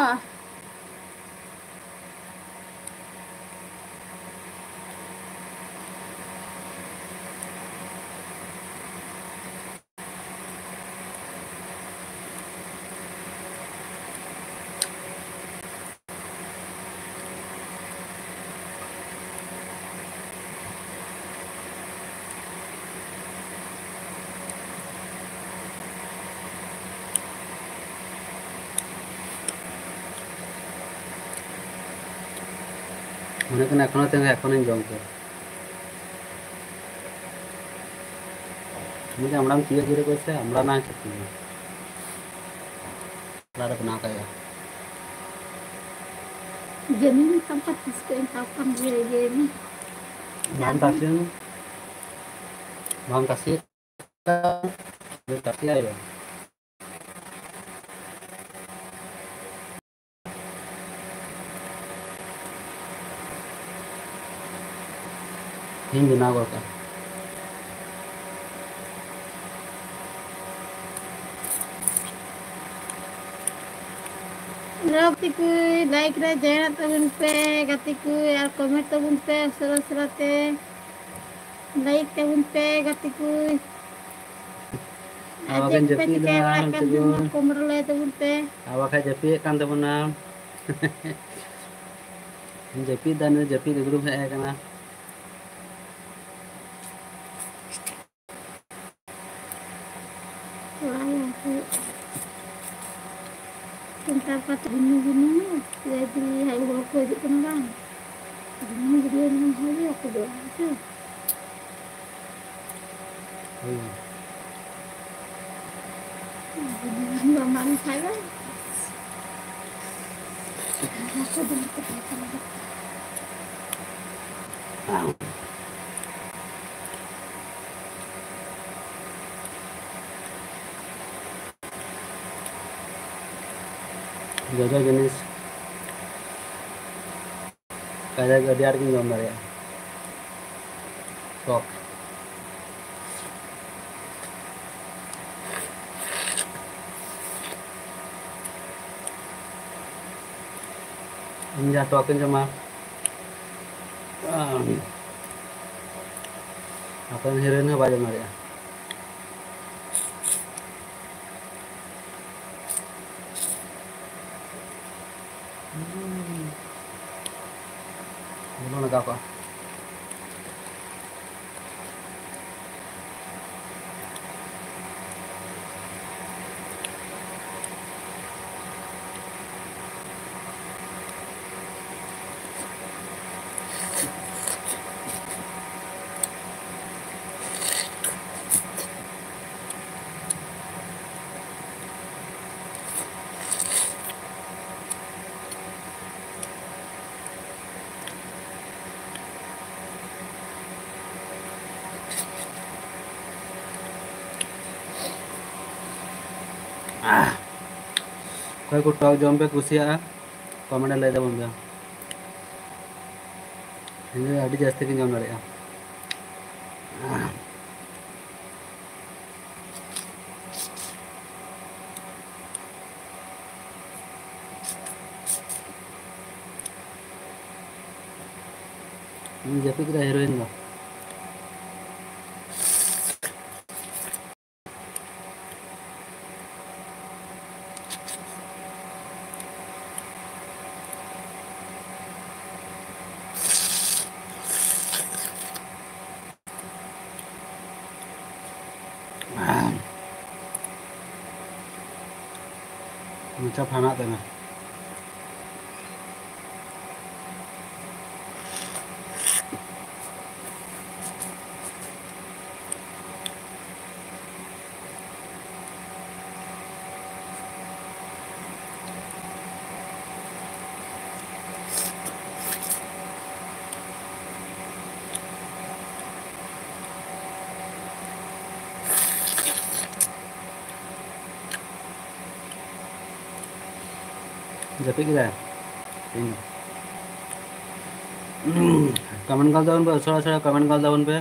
ᱢᱚᱱᱮ ᱠᱟᱱᱟ ᱮᱠᱷᱚᱱᱳ ᱛᱤᱸᱜᱩ, ᱮᱠᱷᱚᱱᱳᱧ ᱡᱚᱢ ᱠᱮᱭᱟ᱾ ᱢᱩᱫᱤ ᱟᱢᱲᱟᱢ ᱛᱤᱭᱳᱜ ᱜᱤᱰᱤ ᱠᱚ ᱥᱮ, ᱟᱢᱲᱟ ᱱᱟ ᱪᱟᱹᱴᱱᱤ᱾ ᱚᱲᱟᱜ ᱨᱮ ᱵᱮᱱᱟᱣ ᱠᱟᱜ ᱦᱩᱭᱩᱜᱼᱟ᱾ ᱡᱟᱹᱱᱤᱡ ᱱᱤᱛᱚᱜ ᱠᱚ ᱛᱤᱥ ᱠᱚ ᱮᱱᱠᱟ ᱠᱚᱢ ᱵᱩᱡᱷᱟᱹᱣ ᱜᱮ ᱱᱤ᱾ ᱵᱟᱢ ᱛᱟᱥᱮ, ᱵᱟᱢ ᱛᱟᱥᱮ, ᱛᱟᱥᱮᱭᱟ ᱦᱩᱭᱩᱜᱼᱟ᱾ ᱤᱧ ᱵᱮᱱᱟᱣ ᱜᱚᱫ ᱠᱟᱜᱼᱟ᱾ ᱜᱟᱛᱮ ᱠᱚ, ᱞᱟᱭᱤᱠ ᱨᱮ ᱡᱚᱭᱮᱱᱚᱜ ᱛᱟᱵᱚᱱ ᱯᱮ ᱜᱟᱛᱮ ᱠᱚ, ᱟᱨ ᱠᱚᱢᱮᱱᱴ ᱛᱟᱵᱚᱱ ᱯᱮ ᱩᱥᱟᱹᱨᱟ ᱩᱥᱟᱹᱨᱟ ᱛᱮ᱾ ᱞᱟᱭᱤᱠ ᱛᱟᱵᱚᱱ ᱯᱮ ᱜᱟᱛᱮ ᱠᱚ᱾ ᱟᱨ ᱟᱵᱟᱠᱷᱟᱱ ᱪᱮᱫ ᱠᱚᱯᱮ ᱡᱟᱹᱯᱤᱫ ᱫᱟ, ᱪᱤᱠᱟᱹ ᱵᱟᱲᱟᱜ ᱟᱨ ᱠᱟᱱ ᱪᱮᱫ ᱠᱚ ᱠᱷᱟᱱ ᱢᱟ ᱠᱚᱢᱮᱱᱴ ᱨᱮ ᱞᱟᱹᱭ ᱛᱟᱵᱚᱱ ᱯᱮ᱾ ᱟᱵᱟᱠᱷᱟᱱ ᱡᱟᱹᱯᱤᱫ ᱮᱫ ᱠᱟᱱ ᱛᱟᱵᱚᱱᱟ᱾ ᱡᱟᱹᱯᱤᱫ ᱫᱟ, ᱱᱩᱭ ᱡᱟᱹᱯᱤᱫ ᱫᱩᱫᱲᱩᱢ ᱦᱮᱡ ᱟᱠᱟᱱᱟ᱾ ᱚᱲᱟᱜ ᱞᱟᱜ ᱦᱩᱭᱩᱜ ᱠᱟᱱᱟ᱾ ᱥᱮᱱᱴᱟᱨ ᱯᱟᱛᱟ ᱵᱷᱤᱱᱟᱹ ᱵᱷᱤᱱᱟᱹ ᱞᱟᱹᱭ ᱫᱤᱧ ᱦᱟᱭ ᱦᱚᱲ ᱠᱚ ᱦᱤᱡᱩᱜ ᱠᱟᱱᱟ ᱵᱟᱝ? ᱵᱷᱤᱱᱟᱹ ᱵᱷᱤᱱᱟᱹ ᱦᱚᱲ ᱜᱮ ᱵᱟᱠᱚ ᱡᱚᱢᱟ, ᱦᱮᱸ ᱥᱮ? ᱦᱩᱭ ᱮᱱᱟ᱾ ᱵᱟᱢ ᱮᱢᱟᱜ ᱞᱤᱧ ᱠᱷᱟᱡ ᱫᱚ᱾ ᱡᱚᱡᱚ ᱡᱤᱱᱤᱥ ᱠᱟᱡᱟᱠ ᱟᱹᱰᱤ ᱟᱸᱴ ᱜᱤᱧ ᱡᱚᱢ ᱫᱟᱲᱮᱭᱟᱜᱼᱟ᱾ ᱴᱚᱠ᱾ ᱤᱧ ᱡᱟᱦᱟᱸ ᱴᱚᱠ ᱤᱧ ᱡᱚᱢᱟ, ᱟᱯᱮ ᱨᱮᱱ ᱦᱤᱨᱳᱭᱤᱱ ᱦᱚᱸ ᱵᱟᱭ ᱡᱚᱢ ᱫᱟᱲᱮᱭᱟᱜᱼᱟ᱾ ᱵᱩᱞᱩᱝ ᱞᱟᱜᱟᱣ ᱠᱚᱜᱼᱟ᱾ ᱚᱠᱚᱭ ᱠᱚ ᱴᱚᱠ ᱡᱚᱢ ᱯᱮ ᱠᱩᱥᱤᱭᱟᱜᱼᱟ, ᱠᱚᱢᱮᱱᱴ ᱨᱮ ᱞᱟᱹᱭ ᱛᱟᱵᱚᱱ ᱯᱮ᱾ ᱤᱧ ᱫᱚ ᱟᱹᱰᱤ ᱡᱟᱹᱥᱛᱤ ᱜᱤᱧ ᱡᱚᱢ ᱫᱟᱲᱮᱭᱟᱜᱼᱟ᱾ ᱩᱱᱤ ᱡᱟᱹᱯᱤᱫ ᱠᱮᱫᱟᱭ ᱦᱤᱨᱳᱭᱤᱱ ᱫᱚ᱾ ᱢᱚᱪᱟ ᱯᱷᱟᱱᱟᱜ ᱛᱟᱭ ᱢᱟ᱾ ᱡᱟᱹᱯᱤᱫ ᱠᱮᱫᱟᱭ ᱛᱮᱦᱮᱧ ᱫᱚ᱾ ᱠᱚᱢᱮᱱᱴ ᱜᱚᱞ ᱛᱟᱵᱚᱱ ᱯᱮ, ᱩᱥᱟᱹᱨᱟ ᱩᱥᱟᱹᱨᱟ ᱠᱚᱢᱮᱱᱴ ᱜᱚᱞ ᱛᱟᱵᱚᱱ ᱯᱮ᱾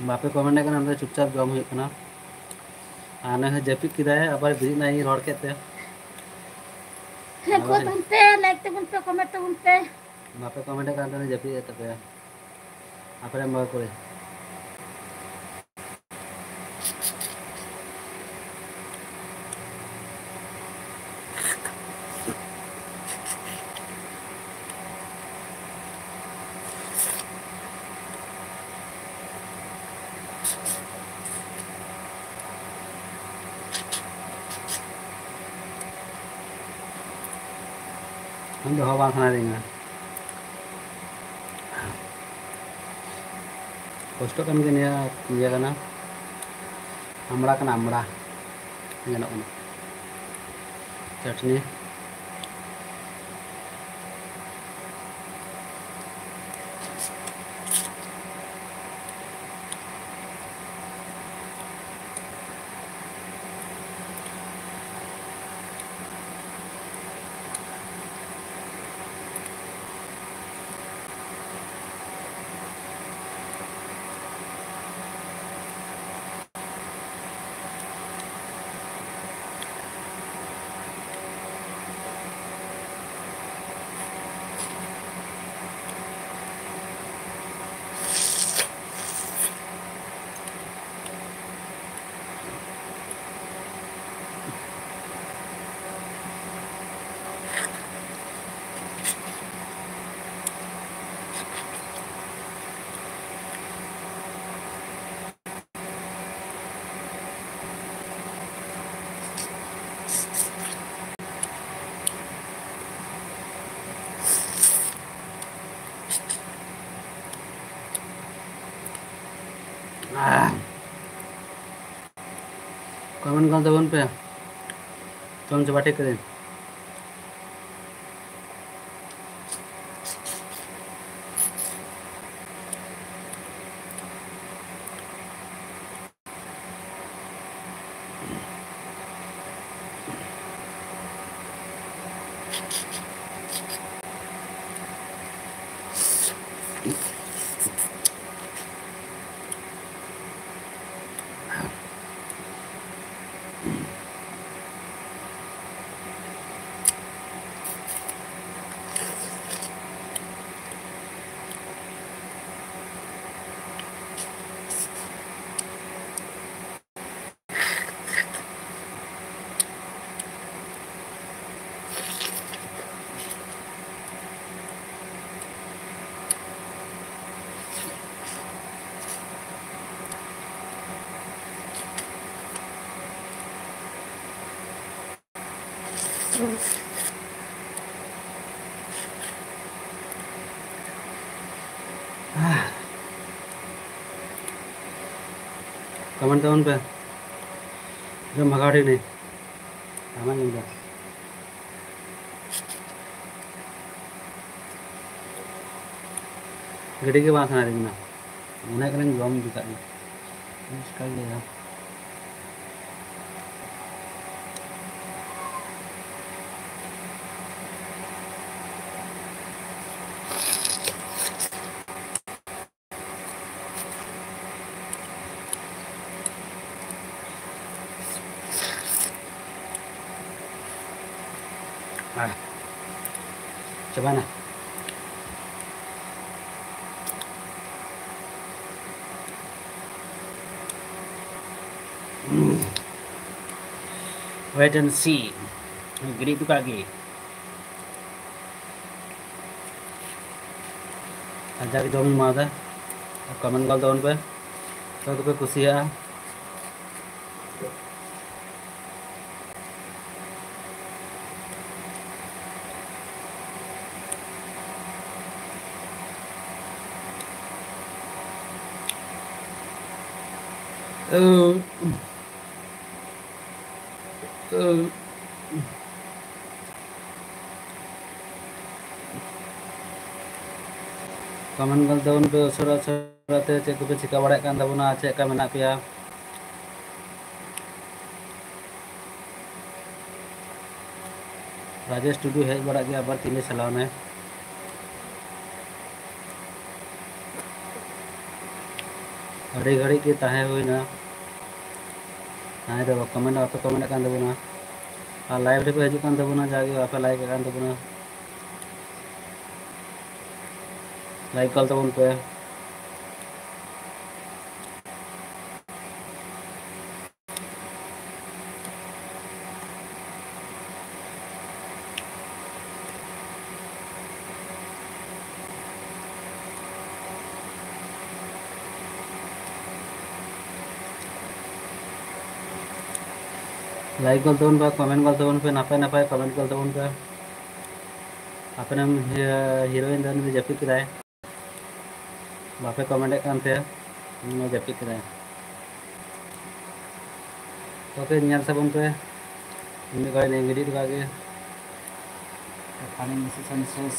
ᱵᱟᱯᱮ ᱠᱚᱢᱮᱱᱴ ᱠᱟᱱᱟ, ᱚᱱᱟᱛᱮ ᱪᱩᱯᱪᱟᱯ ᱡᱚᱢ ᱦᱩᱭᱩᱜ ᱠᱟᱱᱟ᱾ ᱟᱨ ᱱᱩᱭ ᱦᱚᱸ ᱡᱟᱹᱯᱤᱫ ᱠᱮᱫᱟᱭ, ᱟᱵᱟᱨ ᱵᱮᱨᱮᱫ ᱱᱟᱭ ᱤᱧ ᱨᱚᱲ ᱠᱮᱫ ᱛᱮ᱾ ᱦᱮᱸ, ᱟᱵᱟᱨ ᱠᱚ ᱛᱟᱵᱚᱱ ᱯᱮ, ᱞᱟᱭᱤᱠ ᱛᱟᱵᱚᱱ ᱯᱮ, ᱠᱚᱢᱮᱱᱴ ᱛᱟᱵᱚᱱ ᱯᱮ᱾ ᱵᱟᱯᱮ ᱠᱚᱢᱮᱱᱴ ᱠᱟᱱ ᱛᱟᱦᱮᱱᱟ, ᱡᱟᱹᱯᱤᱫ ᱮᱫ ᱛᱟᱯᱮᱭᱟ᱾ ᱟᱯᱮ ᱨᱮᱱ ᱵᱟᱹᱦᱩ ᱠᱩᱲᱤ᱾ ᱤᱧ ᱫᱚᱦᱚ ᱵᱟᱝ ᱥᱟᱱᱟᱭᱤᱫᱤᱧᱟ᱾ ᱠᱚᱥᱴᱚ ᱠᱟᱱ ᱜᱮᱭᱟ, ᱱᱤᱭᱟᱹ ᱤᱭᱟᱹ ᱠᱟᱱᱟ, ᱟᱢᱲᱟ ᱠᱟᱱᱟ, ᱟᱢᱲᱟ ᱧᱮᱞᱚᱜ ᱠᱟᱱᱟ, ᱪᱟᱹᱴᱱᱤ᱾ ᱠᱚᱢᱮᱱᱴ ᱠᱚ ᱛᱟᱵᱚᱱ ᱯᱮ᱾ ᱡᱚᱢ ᱪᱟᱵᱟ ᱴᱷᱤᱠ ᱠᱟᱹᱫᱟᱹᱧ᱾ ᱠᱚᱢᱮᱱᱴ ᱛᱟᱵᱚᱱ ᱯᱮ᱾ ᱡᱚᱢ ᱵᱷᱟᱜᱟᱣ ᱴᱷᱤᱠ ᱱᱟᱹᱧ᱾ ᱟᱢᱟᱜ ᱧᱮᱞ ᱫᱟ᱾ ᱜᱤᱰᱤ ᱜᱮ ᱵᱟᱝ ᱥᱟᱱᱟᱭᱮᱫᱤᱧ ᱠᱟᱱᱟ᱾ ᱢᱚᱱᱮ ᱠᱟᱱᱟᱧ ᱡᱚᱢ ᱤᱫᱤ ᱠᱟᱜ ᱜᱮ᱾ ᱪᱤᱠᱟᱹᱭ ᱜᱮᱭᱟ? ᱦᱮᱸ᱾ ᱪᱟᱵᱟᱭᱱᱟ᱾ Wait and see. ᱜᱤᱰᱤ ᱦᱚᱴᱚ ᱠᱟᱜ ᱜᱮ᱾ ᱟᱨ ᱡᱟᱜᱮ ᱡᱚᱢ ᱮᱢᱟᱫᱟ, ᱠᱚᱢᱮᱱᱴ ᱜᱚᱫ ᱛᱟᱵᱚᱱ ᱯᱮ, ᱚᱠᱚᱭ ᱠᱚᱯᱮ ᱠᱩᱥᱤᱭᱟᱜᱼᱟ᱾ ᱠᱚᱢᱮᱱᱴ ᱜᱚᱞ ᱛᱟᱵᱚᱱ ᱯᱮ ᱩᱥᱟᱹᱨᱟ ᱩᱥᱟᱹᱨᱟ ᱛᱮ, ᱪᱮᱫ ᱠᱚᱯᱮ ᱪᱤᱠᱟᱹ ᱵᱟᱲᱟᱭᱮᱫ ᱠᱟᱱ ᱛᱟᱵᱚᱱᱟ, ᱪᱮᱫ ᱞᱮᱠᱟ ᱢᱮᱱᱟᱜ ᱯᱮᱭᱟ? ᱨᱟᱡᱮᱥ ᱴᱩᱰᱩ ᱦᱮᱡ ᱵᱟᱲᱟᱜ ᱜᱮᱭᱟ, ᱟᱵᱟᱨ ᱛᱤᱱᱮ ᱪᱟᱞᱟᱣᱱᱟᱭ᱾ ᱟᱹᱰᱤ ᱜᱷᱟᱹᱲᱤᱡ ᱜᱮ ᱛᱟᱦᱮᱸ ᱦᱩᱭᱱᱟ᱾ ᱛᱟᱦᱮᱸ ᱫᱚ ᱠᱚᱢᱮᱱᱴ ᱵᱟᱯᱮ ᱠᱚᱢᱮᱱᱴ ᱠᱟᱱ ᱛᱟᱵᱚᱱᱟ, ᱟᱨ ᱞᱟᱭᱤᱵᱷ ᱨᱮᱯᱮ ᱦᱤᱡᱩᱜ ᱠᱟᱱ ᱛᱟᱵᱚᱱᱟ, ᱡᱟᱜᱮ ᱵᱟᱯᱮ ᱞᱟᱭᱤᱠ ᱠᱟᱱ ᱛᱟᱵᱚᱱᱟ᱾ ᱞᱟᱭᱤᱠ ᱜᱚᱞ ᱛᱟᱵᱚᱱ ᱯᱮ᱾ ᱞᱟᱭᱤᱠ ᱜᱚᱞ ᱛᱟᱵᱚᱱ ᱯᱮ, ᱠᱚᱢᱮᱱᱴ ᱜᱚᱞ ᱛᱟᱵᱚᱱ ᱯᱮ, ᱱᱟᱯᱟᱭ ᱱᱟᱯᱟᱭ ᱠᱚᱢᱮᱱᱴ ᱜᱚᱞ ᱛᱟᱵᱚᱱ ᱯᱮ᱾ ᱟᱯᱮᱨᱮᱱ ᱦᱤ-, ᱦᱤᱨᱳᱭᱤᱱ ᱫᱚ ᱩᱱᱤ ᱫᱚ ᱡᱟᱹᱯᱤᱫ ᱠᱮᱫᱟᱭ, ᱵᱟᱯᱮ ᱠᱚᱢᱮᱱᱴ ᱮᱫ ᱠᱟᱱ ᱛᱮ ᱩᱱᱤ ᱫᱚ ᱡᱟᱹᱯᱤᱫ ᱠᱮᱫᱟᱭ᱾ ᱳᱠᱮ, ᱧᱮᱞ ᱛᱟᱵᱚᱱ ᱯᱮ, ᱢᱤᱫ ᱜᱷᱟᱹᱲᱤᱡ ᱞᱤᱧ ᱜᱤᱰᱤ ᱦᱚᱴᱚ ᱠᱟᱜ ᱜᱮ᱾ ᱯᱷᱟᱱᱤ ᱢᱮᱥᱮᱡᱽ ᱥᱮᱥ᱾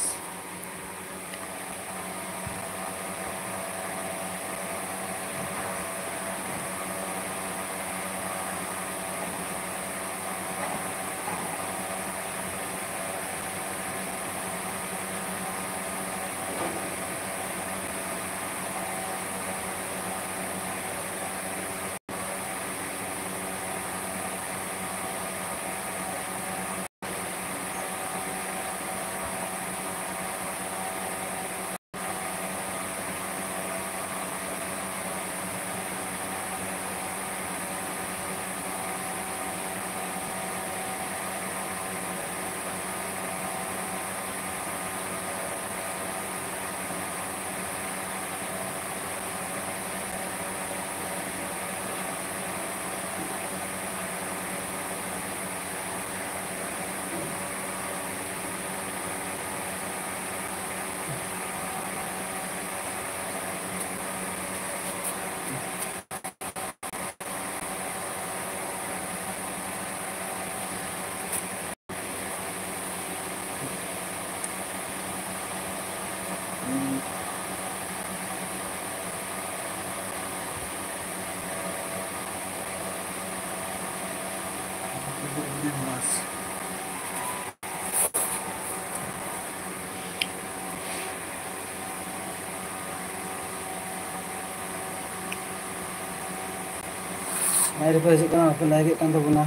ᱞᱟᱭᱤᱵᱷ ᱨᱮᱯᱮ ᱦᱤᱡᱩᱜ ᱠᱟᱱᱟ, ᱵᱟᱯᱮ ᱞᱟᱭᱤᱠ ᱮᱫ ᱠᱟᱱ ᱛᱟᱵᱚᱱᱟ᱾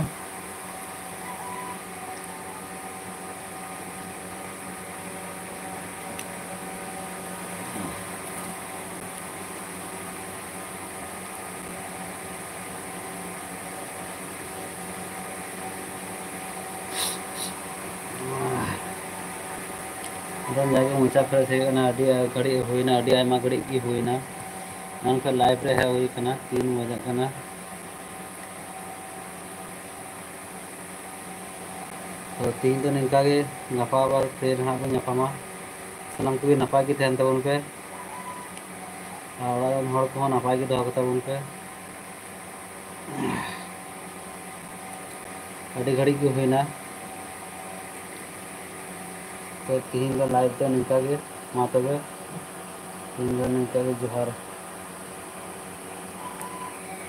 ᱟᱫᱚ ᱡᱟᱜᱮ ᱢᱚᱪᱟ ᱯᱷᱨᱮᱥ ᱦᱩᱭᱩᱜ ᱠᱟᱱᱟ, ᱟᱹᱰᱤ ᱜᱷᱟᱹᱲᱤᱡ ᱦᱩᱭᱱᱟ, ᱟᱹᱰᱤ ᱟᱭᱢᱟ ᱜᱷᱟᱹᱲᱤᱡ ᱜᱮ ᱦᱩᱭᱱᱟ᱾ ᱮᱱᱠᱷᱟᱱ ᱞᱟᱭᱤᱵᱷ ᱨᱮ ᱦᱮᱡ ᱦᱩᱭ ᱠᱟᱱᱟ, ᱛᱤᱱ ᱵᱟᱡᱟᱜ ᱠᱟᱱᱟ᱾ ᱛᱚ ᱛᱤᱦᱤᱧ ᱫᱚ ᱱᱤᱝᱠᱟ ᱜᱮ, ᱜᱟᱯᱟ ᱟᱵᱟᱨ ᱯᱷᱤᱨ ᱦᱟᱸᱜ ᱵᱚᱱ ᱧᱟᱯᱟᱢᱟ᱾ ᱥᱟᱱᱟᱢ ᱠᱚᱜᱮ ᱱᱟᱯᱟᱭ ᱜᱮ ᱛᱟᱦᱮᱱ ᱛᱟᱵᱚᱱ ᱯᱮ, ᱟᱨ ᱚᱲᱟᱜ ᱨᱮᱱ ᱦᱚᱲ ᱠᱚᱦᱚᱸ ᱱᱟᱯᱟᱭ ᱜᱮ ᱫᱚᱦᱚ ᱠᱚᱛᱟ ᱵᱚᱱ ᱯᱮ᱾ ᱟᱹᱰᱤ ᱜᱷᱟᱹᱲᱤᱡ ᱜᱮ ᱦᱩᱭᱱᱟ, ᱛᱚ ᱛᱤᱦᱤᱧ ᱫᱚ ᱞᱟᱭᱤᱵᱷ ᱫᱚ ᱱᱤᱝᱠᱟ ᱜᱮ᱾ ᱢᱟ ᱛᱚᱵᱮ ᱛᱤᱦᱤᱧ ᱫᱚ ᱱᱤᱝᱠᱟ ᱜᱮ, ᱡᱚᱦᱟᱨ᱾